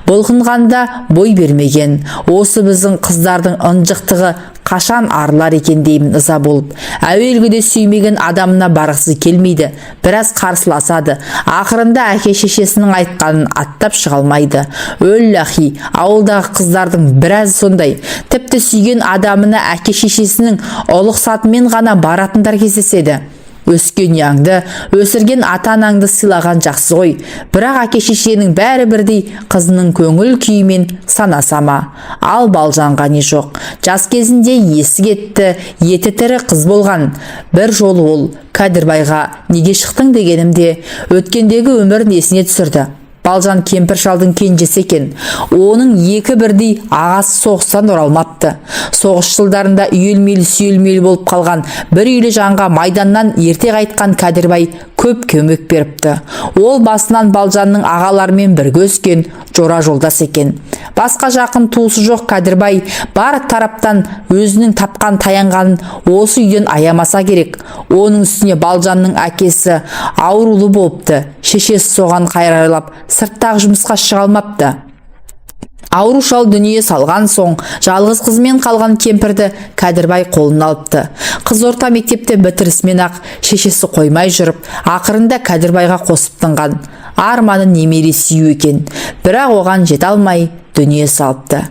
Бұлқынғанда бой бермеген. Осы біздің қыздардың ынжықтығы қашан арылар екен деймін ыза болып. Әуелгіде сүймеген адамына барғысы келмейді, біраз қарсыласады, ақырында әке шешесінің айтқанын аттап шыға алмайды. Өлләхи, ауылдағы қыздардың біразы сондай. Тіпті сүйген адамына әке шешесінің ұлықсатымен ғана баратындар кездеседі. Өскен ұяңды, өсірген ата-анаңды сыйлаған жақсы ғой. Бірақ әке шешенің бәрі бірдей қызының көңіл күйімен санаса ма? Ал Балжанға не жоқ? Жас кезінде есі кетті, еті тірі қыз болған. Бір жолы ол Кәдірбайға неге шықтың дегенімде, өткендегі өмірін есіне түсірді. Балжан кемпір шалдың кенжесі екен. Оның екі бірдей ағасы соғыстан оралмапты. Соғыс жылдарында үйелмелі сүйелмелі болып қалған бір үйлі жанға майданнан ерте қайтқан Кәдірбай көп көмек беріпті. Ол басынан Балжанның ағаларымен бірге өскен жора жолдас екен. Басқа жақын туысы жоқ Кәдірбай бар тараптан өзінің тапқан таянғанын осы үйден аямаса керек. Оның үстіне Балжанның әкесі аурулы болыпты. Шешесі соған қайрайлап, сырттағы жұмысқа шыға алмапты. Ауру шал дүние салған соң, жалғыз қызымен қалған кемпірді Кәдірбай қолына алыпты. Қыз орта мектепті бітірісімен ақ шешесі қоймай жүріп, ақырында Кәдірбайға қосып тынған. Арманы немере сүю екен. Бірақ оған жете алмай дүние салыпты.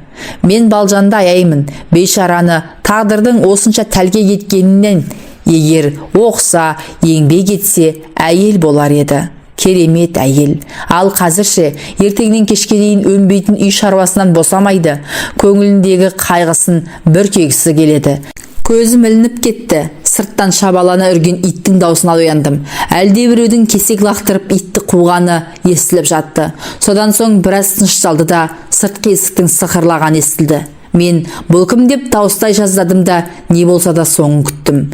Мен Балжанды аяймын. Бейшараны тағдырдың осынша тәлкек еткенінен, егер оқыса, еңбек етсе, әйел болар еді. Керемет әйел. Ал қазірше ертеңнен кешке дейін өнбейтін үй шаруасынан босамайды. Көңіліндегі қайғысын бүркегісі келеді. Көзім ілініп кетті. Сырттан шабалана үрген иттің даусына ояндым. Әлде біреудің кесек лақтырып итті қуғаны естіліп жатты. Содан соң біраз тынышталды да, сыртқы есіктің сықырлағаны естілді. Мен бұл кім деп дауыстай жаздадым да, не болса да соңын күттім.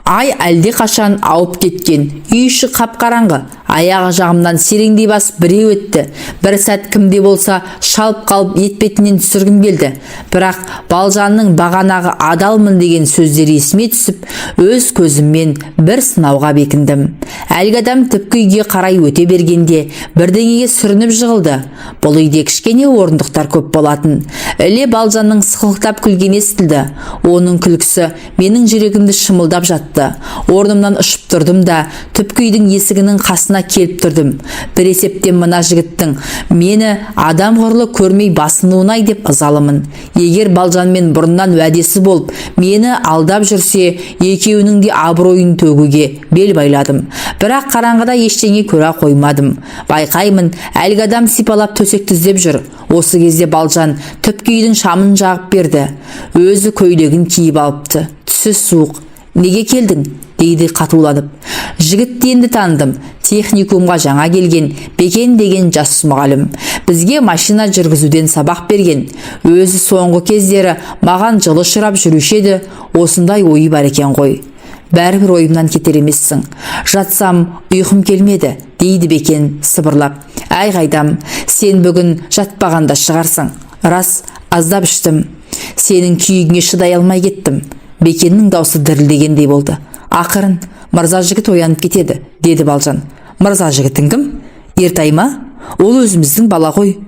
Ай әлде қашан ауып кеткен. Үй іші қап-қараңғы. Аяғы жағымнан сереңдей басып біреу өтті. Бір сәт кімде болса шалып қалып, етпетінен түсіргім келді. Бірақ Балжанның бағанағы адалмын деген сөздері есіме түсіп, өз көзіммен бір сынауға бекіндім. Әлгі адам түпкі үйге қарай өте бергенде бірдеңеге сүрініп жығылды. Бұл үйде кішкене орындықтар көп болатын. Іле Балжанның сықылықтап күлгені естілді. Оның күлкісі менің жүрегімді шымылдап жатты. Орнымнан ұшып тұрдым да, түпкі үйдің есігінің қасына келіп тұрдым. Бір есептен мына жігіттің мені адам құрлы көрмей басынуын-ай деп ызалымын. Егер Балжанмен бұрыннан уәдесі болып, мені алдап жүрсе, екеуінің де абыройын төгуге бел байладым. Бірақ қараңғыда ештеңе көре қоймадым. Байқаймын, әлгі адам сипалап төсекті іздеп жүр. Осы кезде Балжан түпкі үйдің шамын жағып берді. Өзі көйлегін киіп алыпты. Түсі суық. Неге келдің? дейді қатуланып. Жігітті енді таныдым. Техникумға жаңа келген Бекен деген жас мұғалім. Бізге машина жүргізуден сабақ берген. Өзі соңғы кездері маған жылы ұшырап жүруші еді. Осындай ойы бар екен ғой. Бәрібір ойымнан кетер емессің. Жатсам, ұйқым келмеді, дейді Бекен сыбырлап. Әй қайдам, сен бүгін жатпағанда шығарсың. Рас, аздап іштім. Сенің күйігіңе шыдай алмай кеттім. Бекеннің даусы дірілдегендей болды. Ақырын, мырза жігіт оянып кетеді, деді Балжан. Мырза жігітің кім? Ертай ма? Ол өзіміздің бала ғой.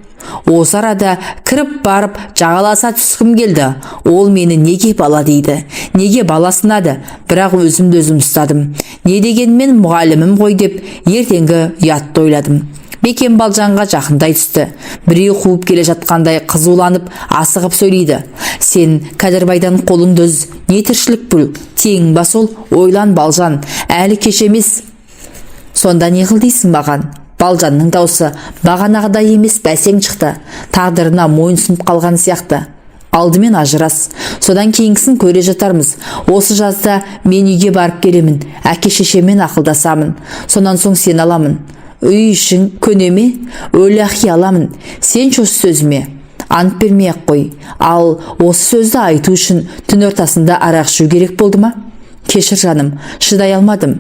Осы арада кіріп барып жағаласа түскім келді. Ол мені неге бала дейді, неге баласынады? Бірақ өзімді өзім ұстадым. Не дегенмен мұғалімім ғой деп ертеңгі ұятты ойладым. Бекен Балжанға жақындай түсті. Біреу қуып келе жатқандай қызуланып, асығып сөйлейді. Сен Кәдірбайдан қолыңды үз. Не тіршілік бұл? Тең ба сол? Ойлан, Балжан, әлі кеш емес. Сонда не қыл дейсің маған? Балжанның даусы бағанағыдай емес, бәсең шықты. Тағдырына мойынсұнып қалған сияқты. Алдымен ажырас, содан кейінгісін көре жатармыз. Осы жазда мен үйге барып келемін, әке шешеммен ақылдасамын. Сонан соң сен аламын. Үй ішің көне ме? Өләхи, аламын. Сенші осы сөзіме. Ант бермей ақ қой. Ал осы сөзді айту үшін түн ортасында арақ ішу керек болды ма? Кешір, жаным, шыдай алмадым.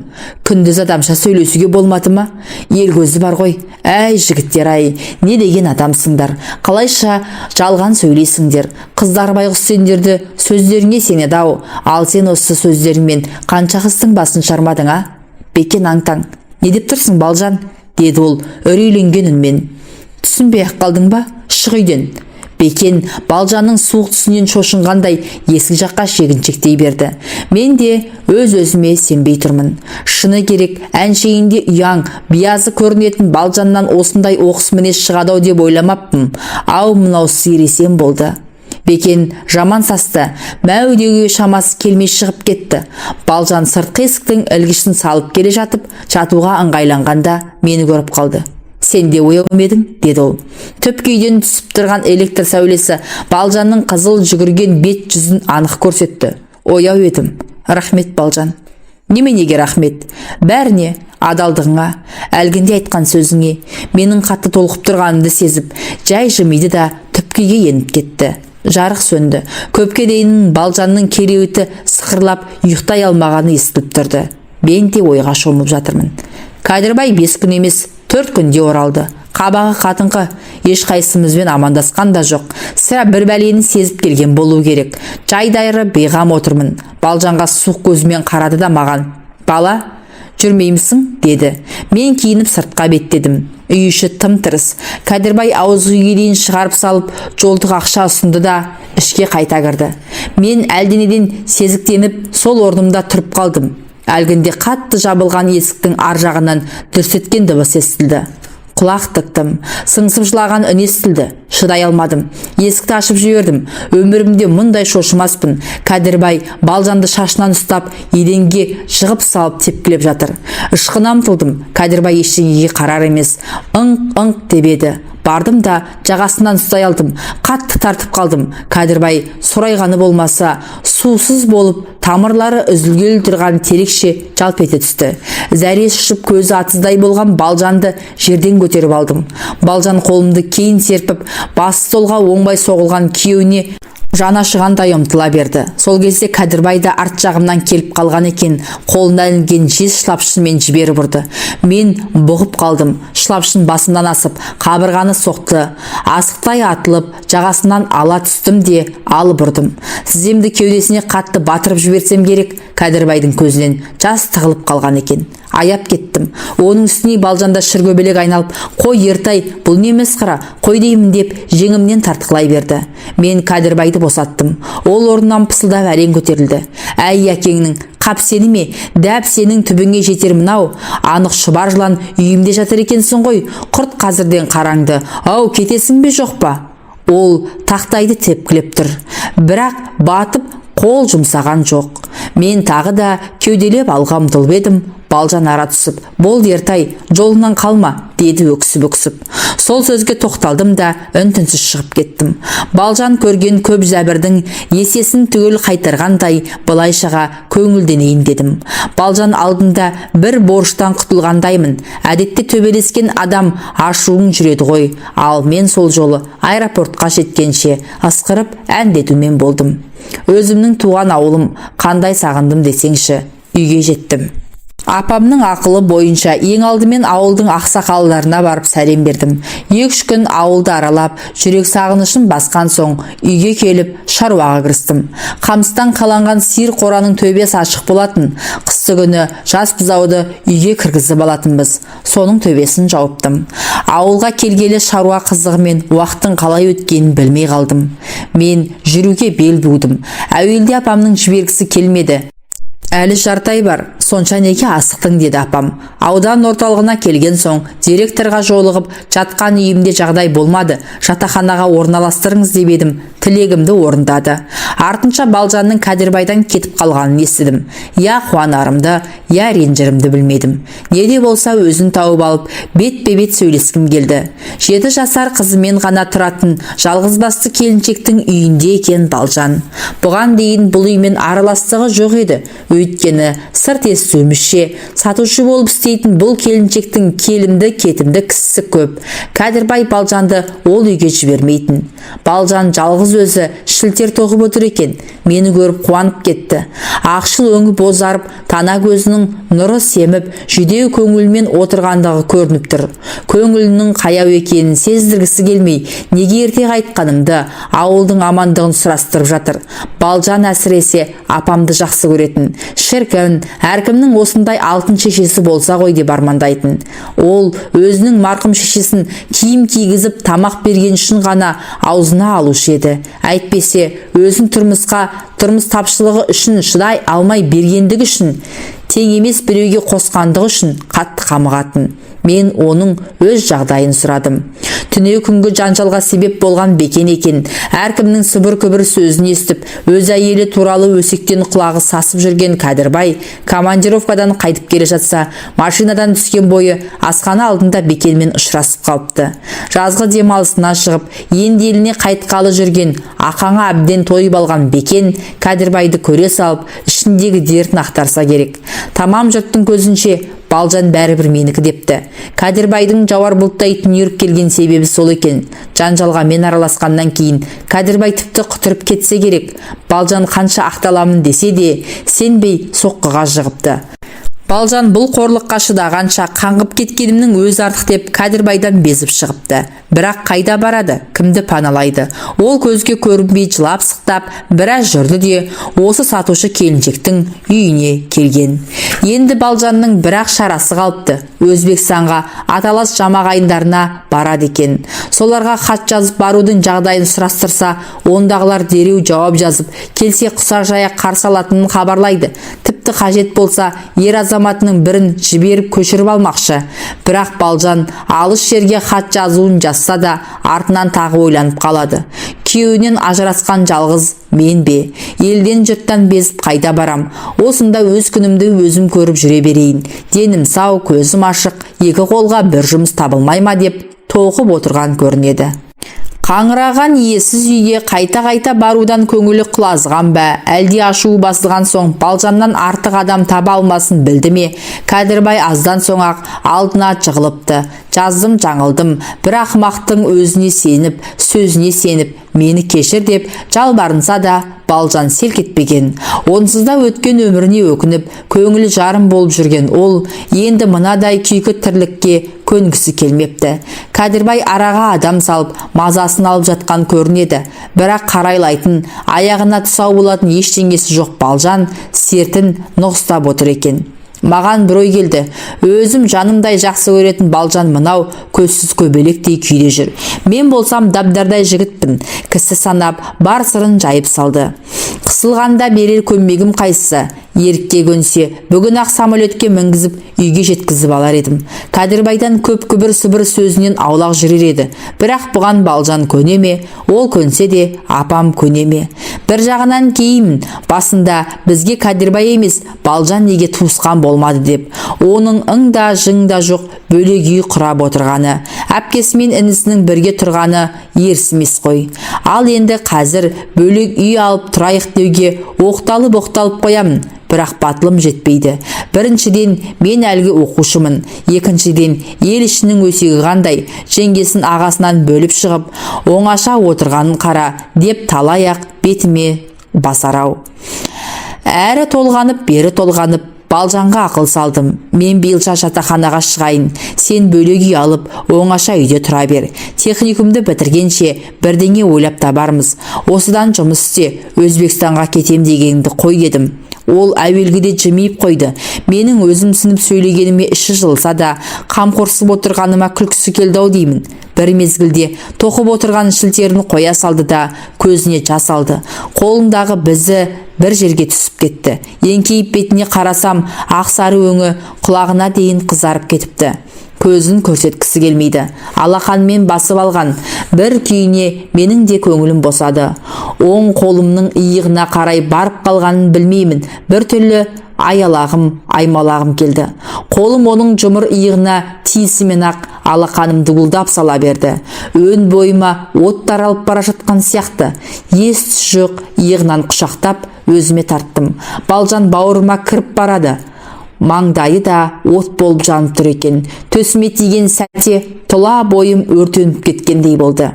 Күндіз адамша сөйлесуге болмады ма? Ел көзі бар ғой. Әй, жігіттер ай, не деген адамсыңдар? Қалайша жалған сөйлейсіңдер? Қыздар байғұс сендерді сөздеріңе сенеді ау. Ал сен осы сөздеріңмен қанша қыздың басын шармадың, а? Бекен аң-таң. Не деп тұрсың, Балжан? Деді ол үрейленген үнмен. Түсінбей ақ қалдың ба? Шық үйден. Бекен Балжанның суық түсінен шошынғандай есік жаққа шегіншектей берді. Мен де өз өзіме сенбей тұрмын. Шыны керек, әншейінде ұяң, биязы көрінетін Балжаннан осындай оқыс мінез шығады ау деп ойламаппын. Ау, мынау сиыр болды. Бекен жаман састы, мәу деуге шамасы келмей шығып кетті. Балжан сыртқы есіктің ілгішін салып келе жатып, жатуға ыңғайланғанда мені көріп қалды. Сен де ояу ма едің? Деді ол. Түпкі үйден түсіп тұрған электр сәулесі Балжанның қызыл жүгірген бет жүзін анық көрсетті. Ояу едім. Рахмет, Балжан. Неменеге рахмет? Бәріне, адалдығыңа, әлгінде айтқан сөзіңе. Менің қатты толқып тұрғанымды сезіп, жай жымиды да түпкі үйге еніп кетті. Жарық сөнді. Көпке дейін Балжанның кереуеті сықырлап, ұйықтай алмағаны естіліп тұрды. Мен де ойға шомып жатырмын. Кәдірбай 5 күн емес, 4 күнде оралды. Қабағы қатыңқы, ешқайсымызбен амандасқан да жоқ. Сірә, бір бәлені сезіп келген болу керек. Жайдайры бейғам отырмын. Балжанға суық көзімен қарады да маған: «Бала, жүрмеймісің?» – деді. Мен киініп сыртқа беттедім. Үй іші тым тырыс. Кәдірбай ауыз үйге дейін шығарып салып, жолдық ақша ұсынды да ішке қайта кірді. Мен әлденеден сезіктеніп, сол орнымда тұрып қалдым. Әлгінде қатты жабылған есіктің ар жағынан дүрс еткен дыбыс естілді. Құлақ тіктім. Сыңсып жылаған үн естілді. Шыдай алмадым, есікті ашып жібердім. Өмірімде мұндай шошымаспын. Кәдірбай Балжанды шашынан ұстап, еденге жығып салып тепкілеп жатыр. Ышқына ұмтылдым. Кәдірбай ештеңеге қарар емес, ыңқ ыңқ деп еді. Бардым да жағасынан ұстай алдым, қатты тартып қалдым. Кәдірбай сорайғаны болмаса, сусыз болып, тамырлары үзілгелі тұрған терекше жалп ете түсті. Зәресі ұшып, көзі атыздай болған Балжанды жерден көтеріп алдым. Балжан қолымды кейін серпіп, басы столға оңбай соғылған күйеуіне жаны ашығандай ұмтыла берді. Сол кезде Кәдірбай да арт жағымнан келіп қалған екен. Қолына ілінген жез шылапшынмен жіберіп ұрды. Мен бұғып қалдым. Шылапшын басымнан асып, қабырғаны соқты. Асықтай атылып, жағасынан ала түстім де алып ұрдым. Тіземді кеудесіне қатты батырып жіберсем керек, Кәдірбайдың көзінен жас тығылып қалған екен. Аяп кеттім. Оның үстіне Балжанда шыргөбелек айналып: «Қой, Ертай, бұл не масқара? Қой деймін», – деп жеңімнен тартқылай берді. Мен Кәдірбайды босаттым. Ол орнынан пысылдап әрең көтерілді. «Әй, әкеңнің қап, сені ме? Дәп сенің түбіңе жетер мынау. Анық шұбар жылан, үйімде жатыр екенсің ғой. Құрт қазірден қараңды. Ау, кетесің бе, жоқ па?» Ол тақтайды тепкілеп тұр, бірақ батып қол жұмсаған жоқ. Мен тағы да кеуделеп алға ұмтылып едім, Балжан ара түсіп: «Болды, Ертай, жолыңнан қалма», – деді өксіп-өксіп. Сол сөзге тоқталдым да үн-түнсіз шығып кеттім. Балжан көрген көп зәбірдің есесін түгел қайтарғандай былайшаға көңілденейін дедім. Балжан алдында бір борыштан құтылғандаймын. Әдетте төбелескен адам ашуың жүреді ғой. Ал мен сол жолы аэропортқа жеткенше ысқырып әндетумен болдым. Өзімнің туған ауылым, қандай сағындым десеңші. Үйге жеттім. Апамның ақылы бойынша ең алдымен ауылдың ақсақалдарына барып сәлем бердім. 2-3 күн ауылды аралап, жүрек сағынышын басқан соң үйге келіп шаруаға кірістім. Қамыстан қаланған сиыр қораның төбесі ашық болатын. Қысты күні жас бұзауды үйге кіргізіп алатынбыз. Соның төбесін жауыптым. Ауылға келгелі шаруа қызығымен уақыттың қалай өткенін білмей қалдым. Мен жүруге бел будым. Әуелде апамның жібергісі келмеді. Әлі жарты ай бар, сонша неге асықтың, деді апам. Аудан орталығына келген соң директорға жолығып, жатқан үйімде жағдай болмады, жатақханаға орналастырыңыз деп едім, тілегімді орындады. Артынша Балжанның Кәдірбайдан кетіп қалғанын естідім. Я қуанарымды, я ренжірімді білмедім. Не де болса өзін тауып алып, бетпе-бет сөйлескім келді. 7 жасар қызымен ғана тұратын жалғызбасты келіншектің үйінде екен Балжан. Бұған дейін бұл үймен араластығы жоқ еді. Өйткені сырт естуімізше, сатушы болып істейтін бұл келіншектің келімді кетімді кісісі көп. Кәдірбай Балжанды ол үйге жібермейтін. Балжан жалғыз өзі шілтер тоқып отыр екен. Мені көріп қуанып кетті. Ақшыл өңі бозарып, тана көзінің нұры семіп, жүдеу көңілмен отырғандығы көрініп тұр. Көңілінің қаяу екенін сездіргісі келмей, неге ерте қайтқанымды, ауылдың амандығын сұрастырып жатыр. Балжан әсіресе апамды жақсы көретін. Шіркін, әркімнің осындай алтын шешесі болса ғой деп армандайтын. Ол өзінің марқұм шешесін киім кигізіп, тамақ берген үшін ғана аузына алушы еді. Әйтпесе, өзін тұрмыс тапшылығы үшін шыдай алмай бергендігі үшін, тең емес біреуге қосқандығы үшін қатты қамығатын. Мен оның өз жағдайын сұрадым. Түнеу күнгі жанжалға себеп болған Бекен екен. Әркімнің сыбыр-күбір сөзін естіп, өз әйелі туралы өсектен құлағы сасып жүрген Кәдірбай командировкадан қайтып келе жатса, машинадан түскен бойы асхана алдында Бекенмен ұшырасып қалыпты. Жазғы демалысына шығып, енді еліне қайтқалы жүрген ақаңа әбден тойып алған Бекен Кәдірбайды көре салып, ішіндегі дертін ақтарса керек. Тамам жұрттың көзінше Балжан бәрібір менікі депті. Кәдірбайдың жауар бұлттай түнеріп келген себебі сол екен. Жанжалға мен араласқаннан кейін Кәдірбай тіпті құтырып кетсе керек. Балжан қанша ақталамын десе де, сенбей соққыға жығыпты. Балжан бұл қорлыққа шыдағанша қаңғып кеткенімнің өзі артық деп Кәдірбайдан безіп шығыпты. Бірақ қайда барады, кімді паналайды? Ол көзге көрінбей жылап сықтап, біраз жүрді де, осы сатушы келіншектің үйіне келген. Енді Балжанның бірақ шарасы қалыпты. Өзбекстанға аталас жамағайындарына барады екен. Соларға хат жазып барудың жағдайын сұрастырса, ондағылар дереу жауап жазып, келсе құсақ жая қарсы алатынын хабарлайды. Тіпті қажет болса, ер азаматының бірін жіберіп көшіріп алмақшы. Бірақ Балжан алыс жерге хат жазуын жазса да, артынан тағы ойланып қалады. Күйеуінен ажырасқан жалғыз мен бе? Елден жұрттан безіп қайда барам? Осында өз күнімді өзім көріп жүре берейін. Денім сау, көзім ашық, екі қолға бір жұмыс табылмай ма деп тоқып отырған көрінеді. Қаңыраған иесіз үйге қайта-қайта барудан көңілі құлазыған ба, әлде ашуы басылған соң Балжаннан артық адам таба алмасын білді ме, Кәдірбай аздан соң-ақ алдына жығылыпты. Жаздым, жаңылдым, бір ақымақтың өзіне сеніп, сөзіне сеніп, мені кешір деп жалбарынса да, Балжан селк етпеген. Онсыз да өткен өміріне өкініп, көңілі жарым болып жүрген ол, енді мынадай күйкі тірлікке көнгісі келмепті. Кәдірбай араға адам салып, мазасын алып жатқан көрінеді. Бірақ қарайлайтын, аяғына тұсау болатын ештеңесі жоқ Балжан сертін нұқстап отыр екен. Маған бір ой келді. Өзім жанымдай жақсы көретін Балжан мынау көзсіз көбелектей күйде жүр. Мен болсам дабдардай жігітпін. Кісі санап, бар сырын жайып салды. Қысылғанда берер көмегім қайсысы? Ерікке көнсе, бүгін ақ самолетке мінгізіп, үйге жеткізіп алар едім. Кәдірбайдан көп күбір-сыбыр сөзінен аулақ жүрер еді. Бірақ бұған Балжан көне ме? Ол көнсе де, апам көне ме? Бір жағынан кейімін, басында бізге Кәдірбай емес, Балжан неге туысқан болмады деп. Оның ың да жың да жоқ бөлек үй құрап отырғаны, әпкесі мен інісінің бірге тұрғаны ерсі емес қой. Ал енді қазір бөлек үй алып тұрайық деуге оқталып-оқталып қоямын. Бірақ батылым жетпейді. Біріншіден, мен әлгі оқушымын. Екіншіден, ел ішінің өсегі қандай, жеңгесін ағасынан бөліп шығып, оңаша отырғанын қара, деп талай-ақ бетіме басарау. Әрі толғанып, бері толғанып, Балжанға ақыл салдым. Мен биылша жатақханаға шығайын, сен бөлек үй алып, оңаша үйде тұра бер. Техникумды бітіргенше бірдеңе ойлап табармыз. Осыдан жұмыс істе, Өзбекстанға кетем дегеніңді қой дедім. Ол әуелгіде жымиып қойды. Менің өзімсініп сөйлегеніме іші жылыса да, қамқорсып отырғаныма күлкісі келді ау деймін. Бір мезгілде тоқып отырған шілтерін қоя салды да, көзіне жас алды. Қолындағы бізі бір жерге түсіп кетті. Еңкейіп бетіне қарасам, ақсары өңі құлағына дейін қызарып кетіпті. Көзін көрсеткісі келмейді. Алақанмен басып алған бір күйіне менің де көңілім босады. Оң қолымның иығына қарай барып қалғанын білмеймін. Бір түрлі аялағым, аймалағым келді. Қолым оның жұмыр иығына тиісімен ақ алақаным дуылдап сала берді. Өн бойыма от таралып бара жатқан сияқты. Ес түс жоқ, иығынан құшақтап өзіме тарттым. Балжан бауырыма кіріп барады. Маңдайы да от болып жанып тұр екен. Төсіме тиген сәтте тұла бойым өртеніп кеткендей болды.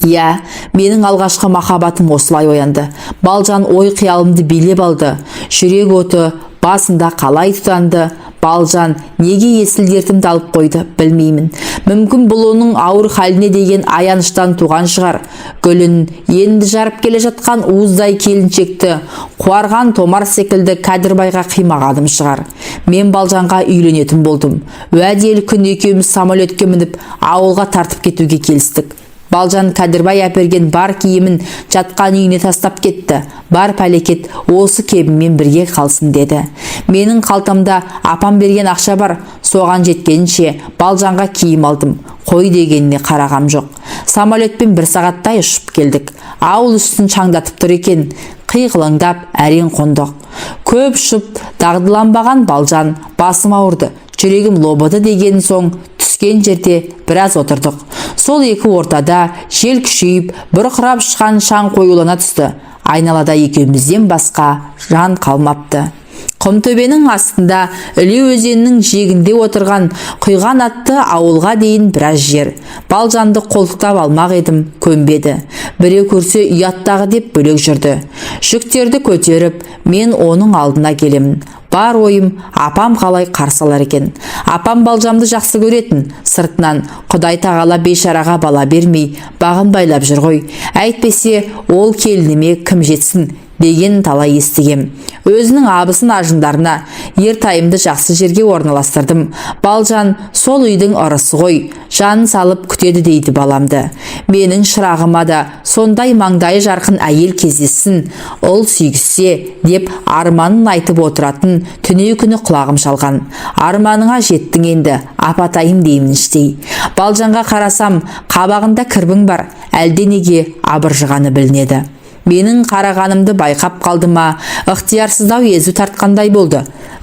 Иә, менің алғашқы махаббатым осылай оянды. Балжан ой қиялымды билеп алды. Жүрек оты басында қалай тұтанды? Балжан неге есіл дертімді алып қойды, білмеймін. Мүмкін бұл оның ауыр халіне деген аяныштан туған шығар. Гүлін енді жарып келе жатқан уыздай келіншекті қуарған томар секілді Кәдірбайға қимағаным шығар. Мен Балжанға үйленетін болдым. Уәделі күн екеуміз самолетке мініп, ауылға тартып кетуге келістік. Балжан Кәдірбай әперген бар киімін жатқан үйіне тастап кетті. Бар пәлекет осы кебіммен бірге қалсын деді. Менің қалтамда апам берген ақша бар, соған жеткенше Балжанға киім алдым. Қой дегеніне қарағам жоқ. Самолетпен бір сағаттай ұшып келдік. Ауыл үстін шаңдатып тұр екен. Қиқылыңдап әрең қондық. Көп ұшып дағдыланбаған Балжан басым ауырды, жүрегім лобыды деген соң түскен жерде біраз отырдық. Сол екі ортада жел күшейіп, бұрқырап шыққан шаң қоюлана түсті. Айналада екеумізден басқа жан қалмапты. Құмтөбенің астында Іле өзенінің жиегінде отырған Құйған атты ауылға дейін біраз жер. Балжанды қолтықтап алмақ едім, көнбеді. Біреу көрсе ұяттағы деп бөлек жүрді. Жүктерді көтеріп, мен оның алдына келемін. Бар ойым, апам қалай қарсы алар екен. Апам Балжанды жақсы көретін, сыртынан Құдай тағала бейшараға бала бермей, бағын байлап жүр ғой. Әйтпесе, ол келініме кім жетсін деген талай естігем. Өзінің абысын ажындарына Ертайымды жақсы жерге орналастырдым. Балжан сол үйдің ырысы ғой, жанын салып күтеді дейді баламды. Менің шырағыма да сондай маңдайы жарқын әйел кездессін, ұл сүйгізсе деп арманын айтып отыратын түнеу күні құлағым шалған. Арманыңа жеттің енді, апатайым деймін іштей. Балжанға қарасам, қабағында кірбің бар, әлденеге абыржығаны білінеді. Менің қарағанымды байқап қалды ма, ықтиярсыздау езу тартқандай болды.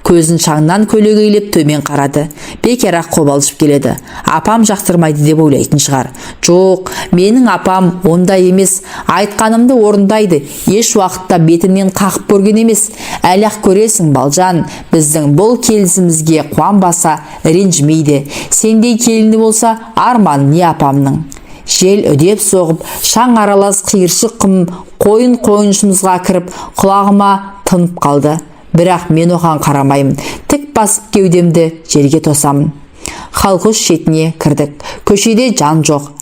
Көзін шаңнан көлегейлеп төмен қарады. Бекер-ақ қобалжып келеді. Апам жақтырмайды деп ойлайтын шығар. Жоқ, менің апам ондай емес. Айтқанымды орындайды. Еш уақытта бетімнен қағып көрген емес. Әлі-ақ көресің, Балжан, біздің бұл келісімізге қуанбаса, ренжімейді. Сендей келіні болса, арман не апамның. Жел үдеп соғып, шаң аралас қиыршық құм қойын қойыншымызға кіріп, құлағыма тынып қалды. Бірақ мен оған қарамаймын. Тік басып кеудемді жерге тосамын. Халқұш шетіне кірдік. Көшеде жан жоқ.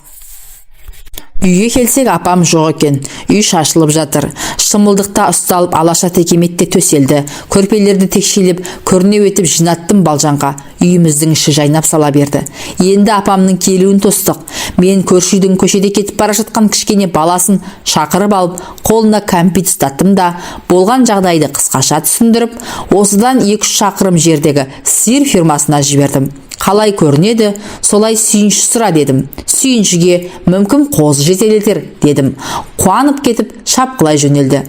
Үйге келсек, апам жоқ екен. Үй шашылып жатыр. Шымылдықта ұсталып, алаша текеметте төселді. Көрпелерді текшелеп, көрнеу етіп жинаттым Балжанға. Үйіміздің іші жайнап сала берді. Енді апамның келуін тостық. Мен көрші үйдің көшеде кетіп бара жатқан кішкене баласын шақырып алып, қолына кәмпит ұстаттым да, болған жағдайды қысқаша түсіндіріп, осыдан 2-3 шақырым жердегі сиыр фермасына жібердім. Қалай көрінеді, солай сүйінші сұра дедім. Сүйіншіге мүмкін қозы жетелетер дедім. Қуанып кетіп, шапқылай жөнелді.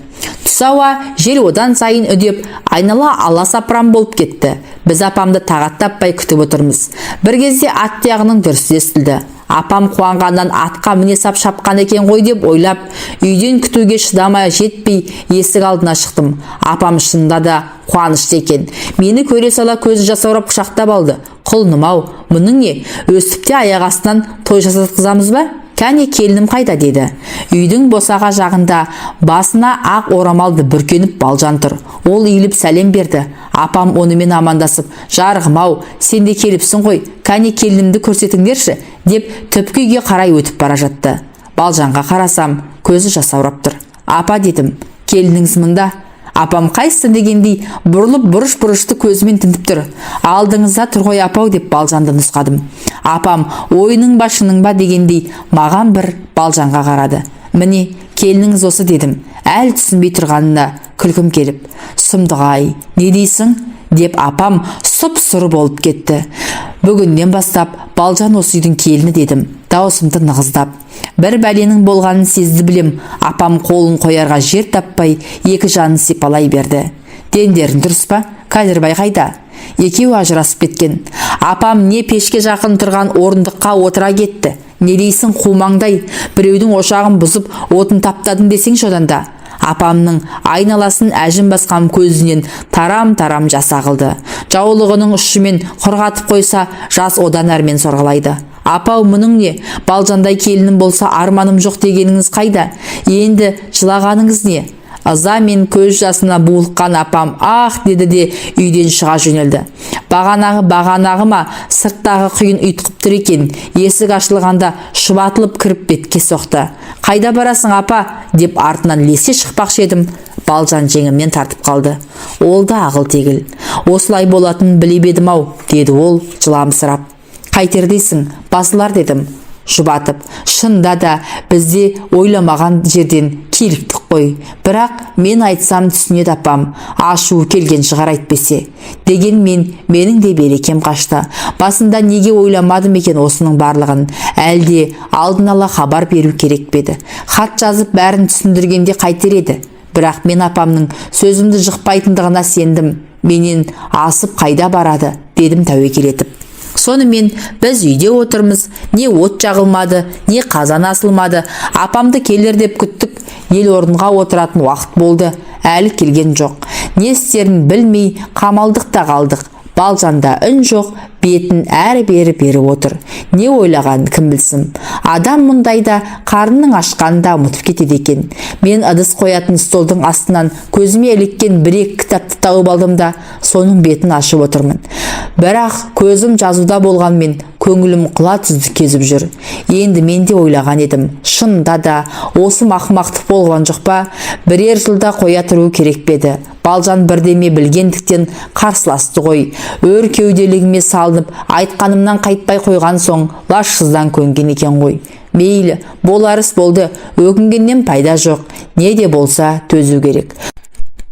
Түс ауа жел одан сайын үдеп, айнала аласапыран болып кетті. Біз апамды тағат таппай күтіп отырмыз. Бір кезде ат тұяғының дүрсілі естілді. Апам қуанғаннан атқа міне сап шапқан екен ғой деп ойлап, үйден күтуге шыдамай жетпей есік алдына шықтым. Апам шынында да қуанышты екен. Мені көре сала көзі жасаурап құшақтап алды. Құлыным ау, мұның не? Өстіп те аяқ астынан той жасатқызамыз ба? Кәне, келінім қайда?» – деді. Үйдің босаға жағында басына ақ орамалды бүркеніп Балжан тұр. Ол иіліп сәлем берді. Апам онымен амандасып: «Жарығым-ау, сен де келіпсің ғой, кәне, келінімді көрсетіңдерші», – деп түпкі үйге қарай өтіп бара жатты. Балжанға қарасам, көзі жасаурап тұр. «Апа, – дедім, – келініңіз мында». Апам қайсысы дегендей бұрылып, бұрыш-бұрышты көзімен тінтіп тұр. «Алдыңызда тұр ғой, апау», – деп Балжанды нұсқадым. Апам ойының ба, шының ба дегендей маған бір Балжанға қарады. «Міне, келініңіз осы», – дедім, әлі түсінбей тұрғанына күлкім келіп. «Сұмдық-ай, не дейсің?» – деп апам сұп-сұр болып кетті. «Бүгіннен бастап Балжан осы үйдің келіні», – дедім даусымды нығыздап. Бір бәленің болғанын сезді білем, апам қолын қоярға жер таппай, екі жанын сипалай берді. «Дендерің дұрыс па? Кәдірбай қайда?» «Екеуі ажырасып кеткен». Апам не пешке жақын тұрған орындыққа отыра кетті. «Не дейсің, қумаңдай, біреудің ошағын бұзып, отын таптадың десеңші одан да». Апамның айналасын әжім басқан көзінен тарам-тарам жас ағылды. Жаулығының ұшымен құрғатып қойса, жас одан әрмен сорғалайды. «Апау, мұның не? Балжандай келінім болса, арманым жоқ дегеніңіз қайда? Енді жылағаныңыз не?» Ыза мен көз жасына булыққан апам «Ах!» деді де, үйден шыға жөнелді. Бағанағы бағанағы ма, сырттағы құйын ұйтқып тұр екен. Есік ашылғанда шұбатылып кіріп бетке соқты. «Қайда барасың, апа?» – деп артынан ілесе шықпақшы едім, Балжан жеңімнен тартып қалды. Ол да ағыл-тегіл. «Осылай болатынын біліп едім-ау», – деді ол жыламсырап. «Қайтер дейсің, басылар», – дедім жұбатып. «Шынында да, бізде ойламаған жерден киліктік қой. Бірақ мен айтсам түсінеді апам, ашуы келген шығар әйтпесе». Дегенмен менің де берекем қашты. Басында неге ойламадым екен осының барлығын? Әлде алдын ала хабар беру керек пе еді? Хат жазып, бәрін түсіндіргенде қайтер еді? Бірақ мен апамның сөзімді жықпайтындығына сендім. «Менен асып қайда барады?» – дедім тәуекел етіп. Сонымен біз үйде отырмыз. Не от жағылмады, не қазан асылмады. Апамды келер деп күттік. Ел орынға отыратын уақыт болды, әлі келген жоқ. Не істерін білмей қамалдық та қалдық. Балжанда үн жоқ, бетін әрі-бері беріп отыр. Не ойлағанын кім білсін? Адам мұндайда қарнының ашқанын да ұмытып кетеді екен. Мен ыдыс қоятын столдың астынан көзіме іліккен бір екі кітапты тауып алдым да, соның бетін ашып отырмын. Бірақ көзім жазуда болғанмен, көңілім құла түзді кезіп жүр. Енді мен де ойлаған едім, шынында да осы ақымақтық болған жоқ па? Бірер жылда қоя тұру керек пе еді? Балжан бірдеме білгендіктен қарсыласты ғой. Өр кеуделігіме салынып, айтқанымнан қайтпай қойған соң, лажсыздан көнген екен ғой. Мейлі, болар іс болды, өкінгеннен пайда жоқ. Не де болса төзу керек.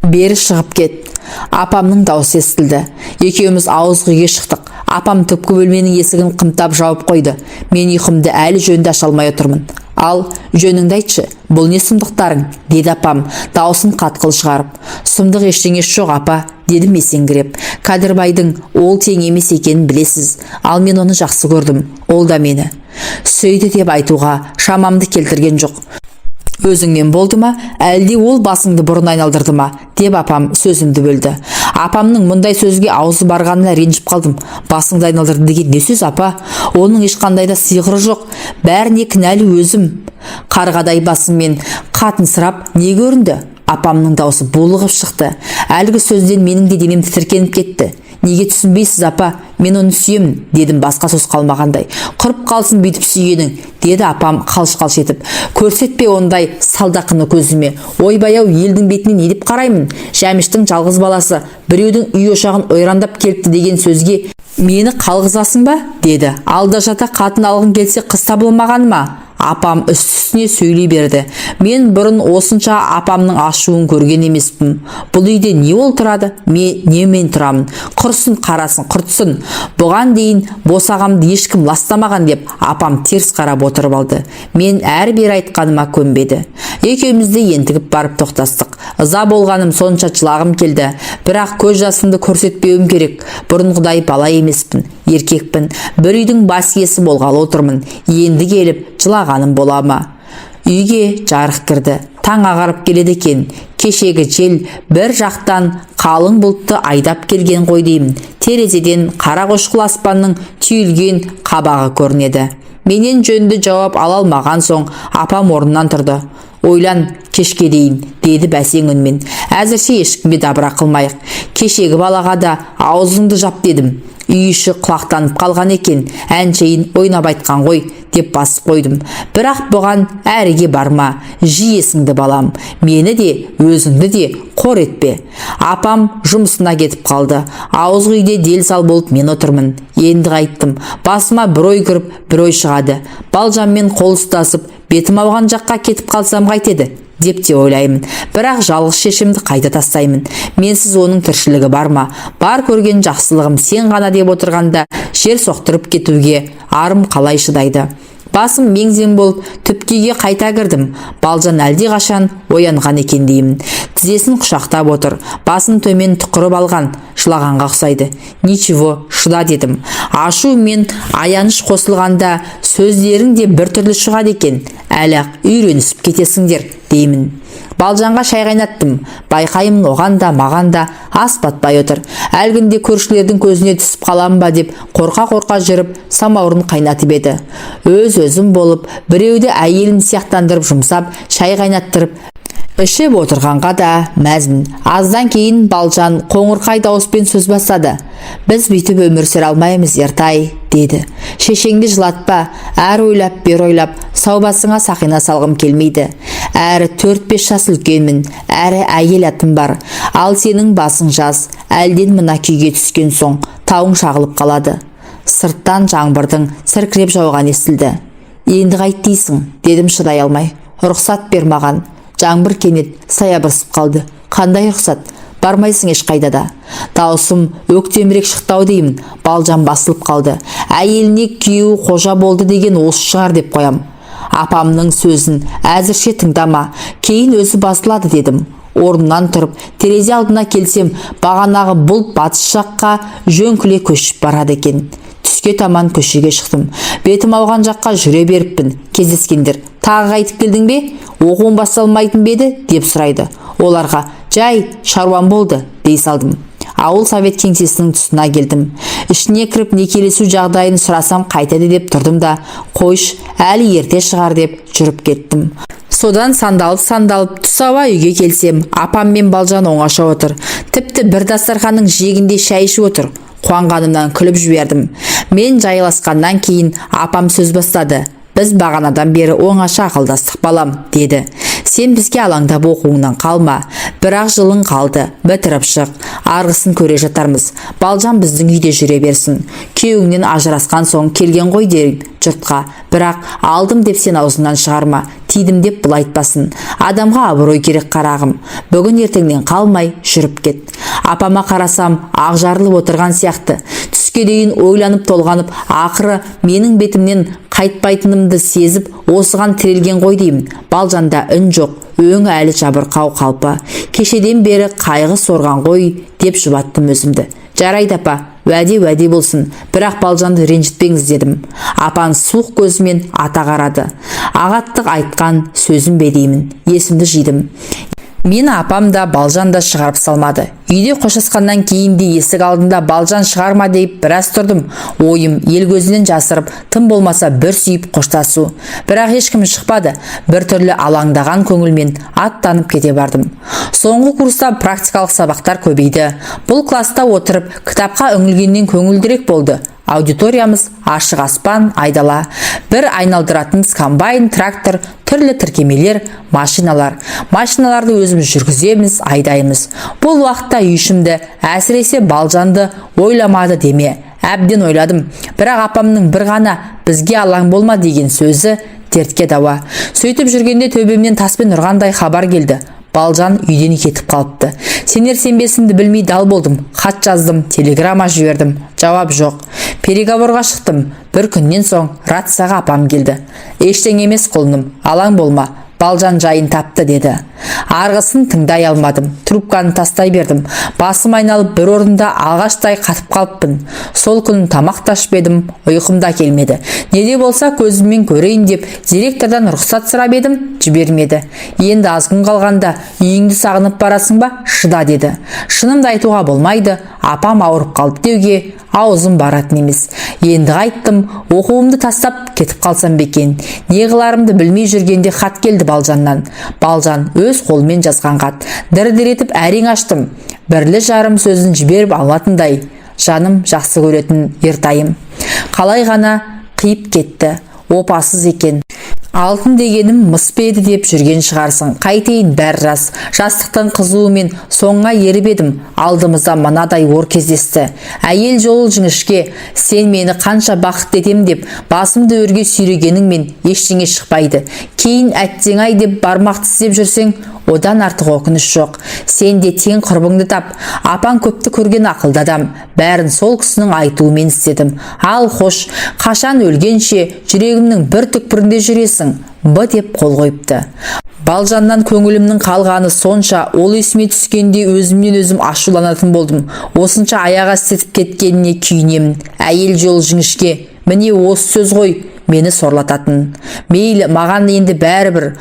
«Бері шығып кет!» Апамның даусы естілді. Екеуміз ауызғы үйге шықтық. Апам түпкі бөлменің есігін қымтап жауып қойды. Мен ұйқымды әлі жөнді аша алмай отырмын. «Ал, жөніңді айтшы, бұл не сұмдықтарың?» – деді апам, даусын қатқыл шығарып. «Сұмдық ештеңесі жоқ, апа», – дедім есеңгіреп. «Кәдірбайдың ол тең емес екенін білесіз. Ал мен оны жақсы көрдім. Ол да мені сүйді деп айтуға шамамды келтірген жоқ. «Өзіңнен болды ма, әлде ол басыңды бұрын айналдырды ма?» – деп апам сөзімді бөлді. Апамның мұндай сөзге аузы барғанына ренжіп қалдым. «Басыңды айналдырды деген не сөз, апа? Оның ешқандай да сиқыры жоқ. Бәріне кінәлі өзім. Қарғадай басыңмен қатынсырап не көрінді?» Апамның даусы булығып шықты. Әлгі сөзден менің де денем тітіркеніп кетті. «Неге түсінбейсіз, апа? Мен оны сүйемін», – дедім басқа сөз қалмағандай. «Құрып қалсын бүйтіп сүйгенің», – деді апам қалш-қалш етіп. «Көрсетпе ондай салдақыны көзіме. Ойбай-ау, елдің бетіне не деп қараймын? Жәміштің жалғыз баласы біреудің үй ошағын ойрандап келіпті деген сөзге мені қалғызасың ба?» – деді. «Алда жата қатын алғың келсе, қыз табылмағаны ма?» Апам үсті-үстіне сөйлей берді. Мен бұрын осынша апамның ашуын көрген емеспін. Бұл үйде не ол тұрады, не мен тұрамын. Құрсын, қарасын құртсын. «Бұған дейін босағамды ешкім ластамаған», – деп апам теріс қарап отырып алды. Мен әрі-бері айтқаныма көнбеді. Екеуміз де ентігіп барып тоқтастық. Ыза болғаным сонша, жылағым келді. Бірақ көз жасымды көрсетпеуім керек. Бұрынғыдай бала емеспін, еркекпін. Бір үйдің бас иесі болғалы отырмын. Енді келіп жылағаным бола ма? Үйге жарық кірді. Таң ағарып келеді екен. Кешегі жел бір жақтан қалың бұлтты айдап келген ғой деймін. Терезеден қара қошқыл аспанның түйілген қабағы көрінеді. Менен жөнді жауап ала алмаған соң апам орнынан тұрды. «Ойлан кешке дейін», – деді бәсең үнмен. «Әзірше ешкімге дабыра қылмайық. Кешегі балаға да аузыңды жап дедім. Үй іші құлақтанып қалған екен, әншейін ойнап айтқан ғой деп басып қойдым. Бірақ бұған әріге барма, жи есіңді, балам. Мені де, өзіңді де қор етпе». Апам жұмысына кетіп қалды. Ауыз үйде дел сал болып мен отырмын. Енді қайттым. Басыма бір ой кіріп, бір ой шығады. Балжанмен қол ұстасып, бетім ауған жаққа кетіп қалсам қайтеді деп те ойлаймын. Бірақ жалғыз шешемді қайда тастаймын? Менсіз оның тіршілігі бар ма? Бар көрген жақсылығым сен ғана деп отырғанда жер соқтырып кетуге арым қалай шыдайды? Басым мең-зең болып, түпкі үйге қайта кірдім. Балжан әлдеқашан оянған екен деймін. Тізесін құшақтап отыр. Басын төмен тұқырып алған, жылағанға ұқсайды. «Ничего, шыда», – дедім. Ашу мен аяныш қосылғанда сөздерің де біртүрлі шығады екен. Әлі-ақ үйренісіп кетесіңдер деймін. Балжанға шай қайнаттым. Байқаймын, оған да, маған да ас батпай отыр. Әлгінде көршілердің көзіне түсіп қалам ба деп қорқа-қорқа жүріп самаурын қайнатып еді. Өз өзім болып, біреуді әйелім сияқтандырып жұмсап, шай қайнаттырып ішіп отырғанға да мәзмін. Аздан кейін Балжан қоңырқай дауыспен сөз бастады. «Біз бүйтіп өмір сүре алмаймыз, Ертай», – деді. «Шешеңді жылатпа. Әрі ойлап, бері ойлап, сау басыңа сақина салғым келмейді. Әрі 4-5 жас үлкенмін, әрі әйел атым бар. Ал сенің басың жас, әлден мына күйге түскен соң тауың шағылып қалады». Сырттан жаңбырдың сіркіреп жауғаны естілді. «Енді қайт дейсің?» – дедім шыдай алмай. «Рұқсат бер маған». Жаңбыр кенет саябырсып қалды. «Қандай рұқсат? Бармайсың ешқайда да». Даусым өктемірек шықты ау деймін. Балжан басылып қалды. Әйеліне күйеуі қожа болды деген осы шығар деп қоям. «Апамның сөзін әзірше тыңдама, кейін өзі басылады», – дедім. Орнынан тұрып, терезе алдына келсем, бағанағы бұлт батыс жаққа жөңкіле көшіп барады екен. Түске таман көшеге шықтым. Бетім ауған жаққа жүре беріппін. Кездескендер: «Тағы қайтып келдің бе? Оқуың басталмайтын ба еді?» – деп сұрайды. Оларға: «Жай шаруам болды», – дей салдым. Ауыл совет кеңсесінің тұсына келдім. Ішіне кіріп, некелесу жағдайын сұрасам қайтеді деп тұрдым да, қойш, әлі ерте шығар деп жүріп кеттім. Содан сандалып сандалып түс ауа үйге келсем, апам мен Балжан оңаша отыр. Тіпті бір дастарханның жиегінде шай ішіп отыр. Қуанғанымнан күліп жібердім. Мен жайласқаннан кейін апам сөз бастады. «Біз бағанадан бері оңаша ақылдастық, балам», – деді. «Сен бізге алаңдап оқуыңнан қалма. Бір-ақ жылың қалды, бітіріп шық, арғысын көре жатармыз. Балжан біздің үйде жүре берсін. Күйеуіңнен ажырасқан соң келген ғой дейін жұртқа. Бірақ алдым деп сен аузыңнан шығарма, тидім деп бұл айтпасын. Адамға абырой керек, қарағым. Бүгін ертеңнен қалмай жүріп кет». Апама қарасам, ақ жарылып отырған сияқты. Түске дейін ойланып толғанып, ақыры менің бетімнен қайтпайтынымды сезіп, осыған тірелген ғой деймін. Балжанда үн жоқ, өңі әлі жабырқау қалпы. Кешеден бері қайғы сорған ғой деп жұбаттым өзімді. «Жарайды, апа, уәде уәде болсын, бірақ Балжанды ренжітпеңіз», – дедім. Апам суық көзімен ата қарады. Ағаттық айтқан сөзім бе деймін. Есімді жидым. Мені апам да, Балжан да шығарып салмады. Үйде қоштасқаннан кейін де есік алдында Балжан шығарма деп біраз тұрдым. Ойым ел көзінен жасырып, тым болмаса бір сүйіп қоштасу. Бірақ ешкім шықпады. Бір түрлі алаңдаған көңілмен аттанып кете бардым. Соңғы курста практикалық сабақтар көбейді. Бұл класста отырып, кітапқа үңілгеннен көңілдірек болды. Аудиториямыз ашық аспан, айдала. Бір айналдыратынымыз комбайн, трактор, түрлі тіркемелер, машиналар. Машиналарды өзіміз жүргіземіз, айдаймыз. Бұл уақытта үй ішімді, әсіресе Балжанды ойламады деме. Әбден ойладым. Бірақ апамның бір ғана «бізге алаң болма» деген сөзі дертке дауа. Сөйтіп жүргенде төбемнен таспен ұрғандай хабар келді. Балжан үйден кетіп қалыпты. Сенер сенбесімді білмей дал болдым. Хат жаздым, телеграмма жібердім. Жауап жоқ. Переговорға шықтым. Бір күннен соң рацияға апам келді. «Ештеңе емес, құлыным, алаң болма. Балжан жайын тапты», – деді. Арғысын тыңдай алмадым. Трубканы тастай бердім. Басым айналып, бір орында ағаштай қатып қалыппын. Сол күні тамақ та ішпедім, ұйқым да келмеді. Не де болса көзіммен көрейін деп директордан рұқсат сұрап едім, жібермеді. Енді аз күн қалғанда үйіңді сағынып барасың ба, шыда деді. Шынымды айтуға болмайды, апам ауырып қалды деуге аузым баратын емес. Енді қайттым, оқуымды тастап кетіп қалсам ба екен? Не қыларымды білмей жүргенде хат келді Балжаннан. Балжан өз қолымен жазған хат. Дір-дір етіп әрең аштым. Бірлі жарым сөзін жіберіп алатындай. Жаным жақсы көретін Ертайым. Қалай ғана қиып кетті. Опасыз екен. Алтын дегенім мыс па еді деп жүрген шығарсың. Қайтейін, бәрі рас. Жастықтың қызуымен соңға еріп едім. Алдымызда мынадай ор кездесті. Әйел жолы жіңішке. Сен мені қанша бақытты етем деп басымды өрге сүйрегеніңмен ештеңе шықпайды. Кейін әттең ай деп бармақ тістеп жүрсең, одан артық өкініш жоқ. Сен де тең құрбыңды тап. Апаң көпті көрген ақылды адам. Бәрін сол кісінің айтуымен істедім. Ал хош, қашан өлгенше жүрегімнің бір түкпірінде жүресің. Б деп қол қойыпты. Балжаннан көңілімнің қалғаны сонша, ол есіме түскенде өзімнен өзім ашуланатын болдым. Осынша аяқ асты етіп кеткеніне күйінемін. Әйел жолы жіңішке. Міне, осы сөз ғой мені сорлататын. Мейлі, маған енді бәрібір.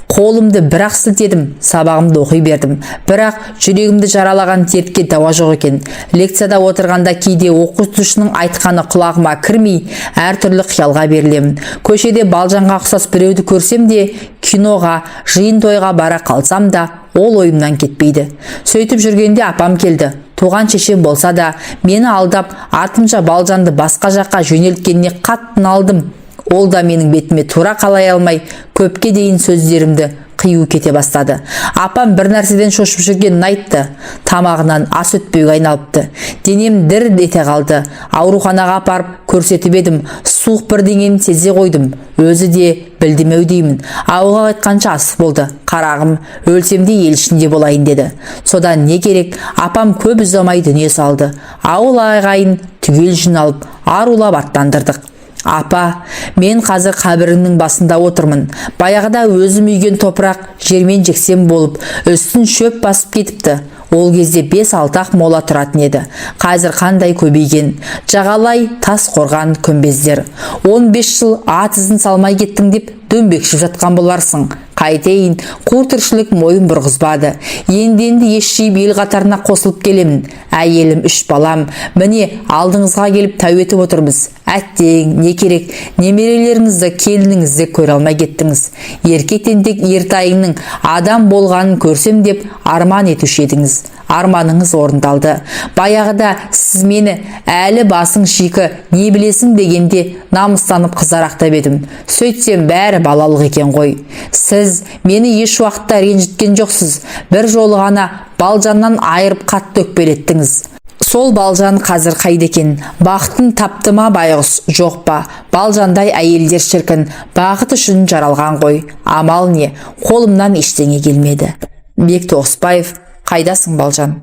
Қолымды бірақ сілтедім, сабағымды оқи бердім. Бірақ жүрегімді жаралаған дертке дауа жоқ екен. Лекцияда отырғанда кейде оқытушының айтқаны құлағыма кірмей, әртүрлі қиялға берілемін. Көшеде Балжанға ұқсас біреуді көрсем де, киноға, жиын тойға бара қалсам да, ол ойымнан кетпейді. Сөйтіп жүргенде апам келді. Туған шешем болса да, мені алдап, артынша Балжанды басқа жаққа жөнелткеніне қатты налдым. Ол да менің бетіме тура қалай алмай, көпке дейін сөздерімді қию кете бастады. Апам бір нәрседен шошып жүргенін айтты. Тамағынан ас өтпеуге айналыпты. Денем дір ете қалды. Ауруханаға апарып көрсетіп едім, суық бірдеңені сезе қойдым. Өзі де білдімеу деймін. Ауылға қайтқанша асық болды. Қарағым, өлсем де ел ішінде болайын деді. Содан не керек, апам көп ұзамай дүние салды. Ауыл ағайын түгел жиналып, арулап аттандырдық. Апа, мен қазір қабіріңнің басында отырмын. Баяғыда өзім үйген топырақ жермен жексен болып, үстін шөп басып кетіпті. Ол кезде 5-6 ақ мола тұратын еді. Қазір қандай көбейген. Жағалай тас қорған күмбездер. 15 жыл ат ізін салмай кеттің деп дөңбекшіп жатқан боларсың. Қайтейін, қу тіршілік мойын бұрғызбады. Енді-енді ес жиып ел қатарына қосылып келемін. Әйелім, үш балам, міне, алдыңызға келіп тәу етіп отырмыз. Әттең, не керек, немерелеріңізді, келініңізді көре алмай кеттіңіз. Ерке тентек Ертайыңның адам болғанын көрсем деп арман етуші едіңіз. Арманыңыз орындалды. Баяғыда сіз мені әлі басың шикі, не білесің дегенде намыстанып қызарақтап едім. Сөйтсем, бәрі балалық екен ғой. Сіз мені еш уақытта ренжіткен жоқсыз. Бір жолы ғана Балжаннан айырып қатты өкпелеттіңіз. Сол Балжан қазір қайда екен? Бақытын тапты ма байғұс, жоқ па? Балжандай әйелдер шіркін, бақыт үшін жаралған ғой. Амал не, қолымнан ештеңе келмеді. Бек Тоғысбаев, қайдасың, Балжан?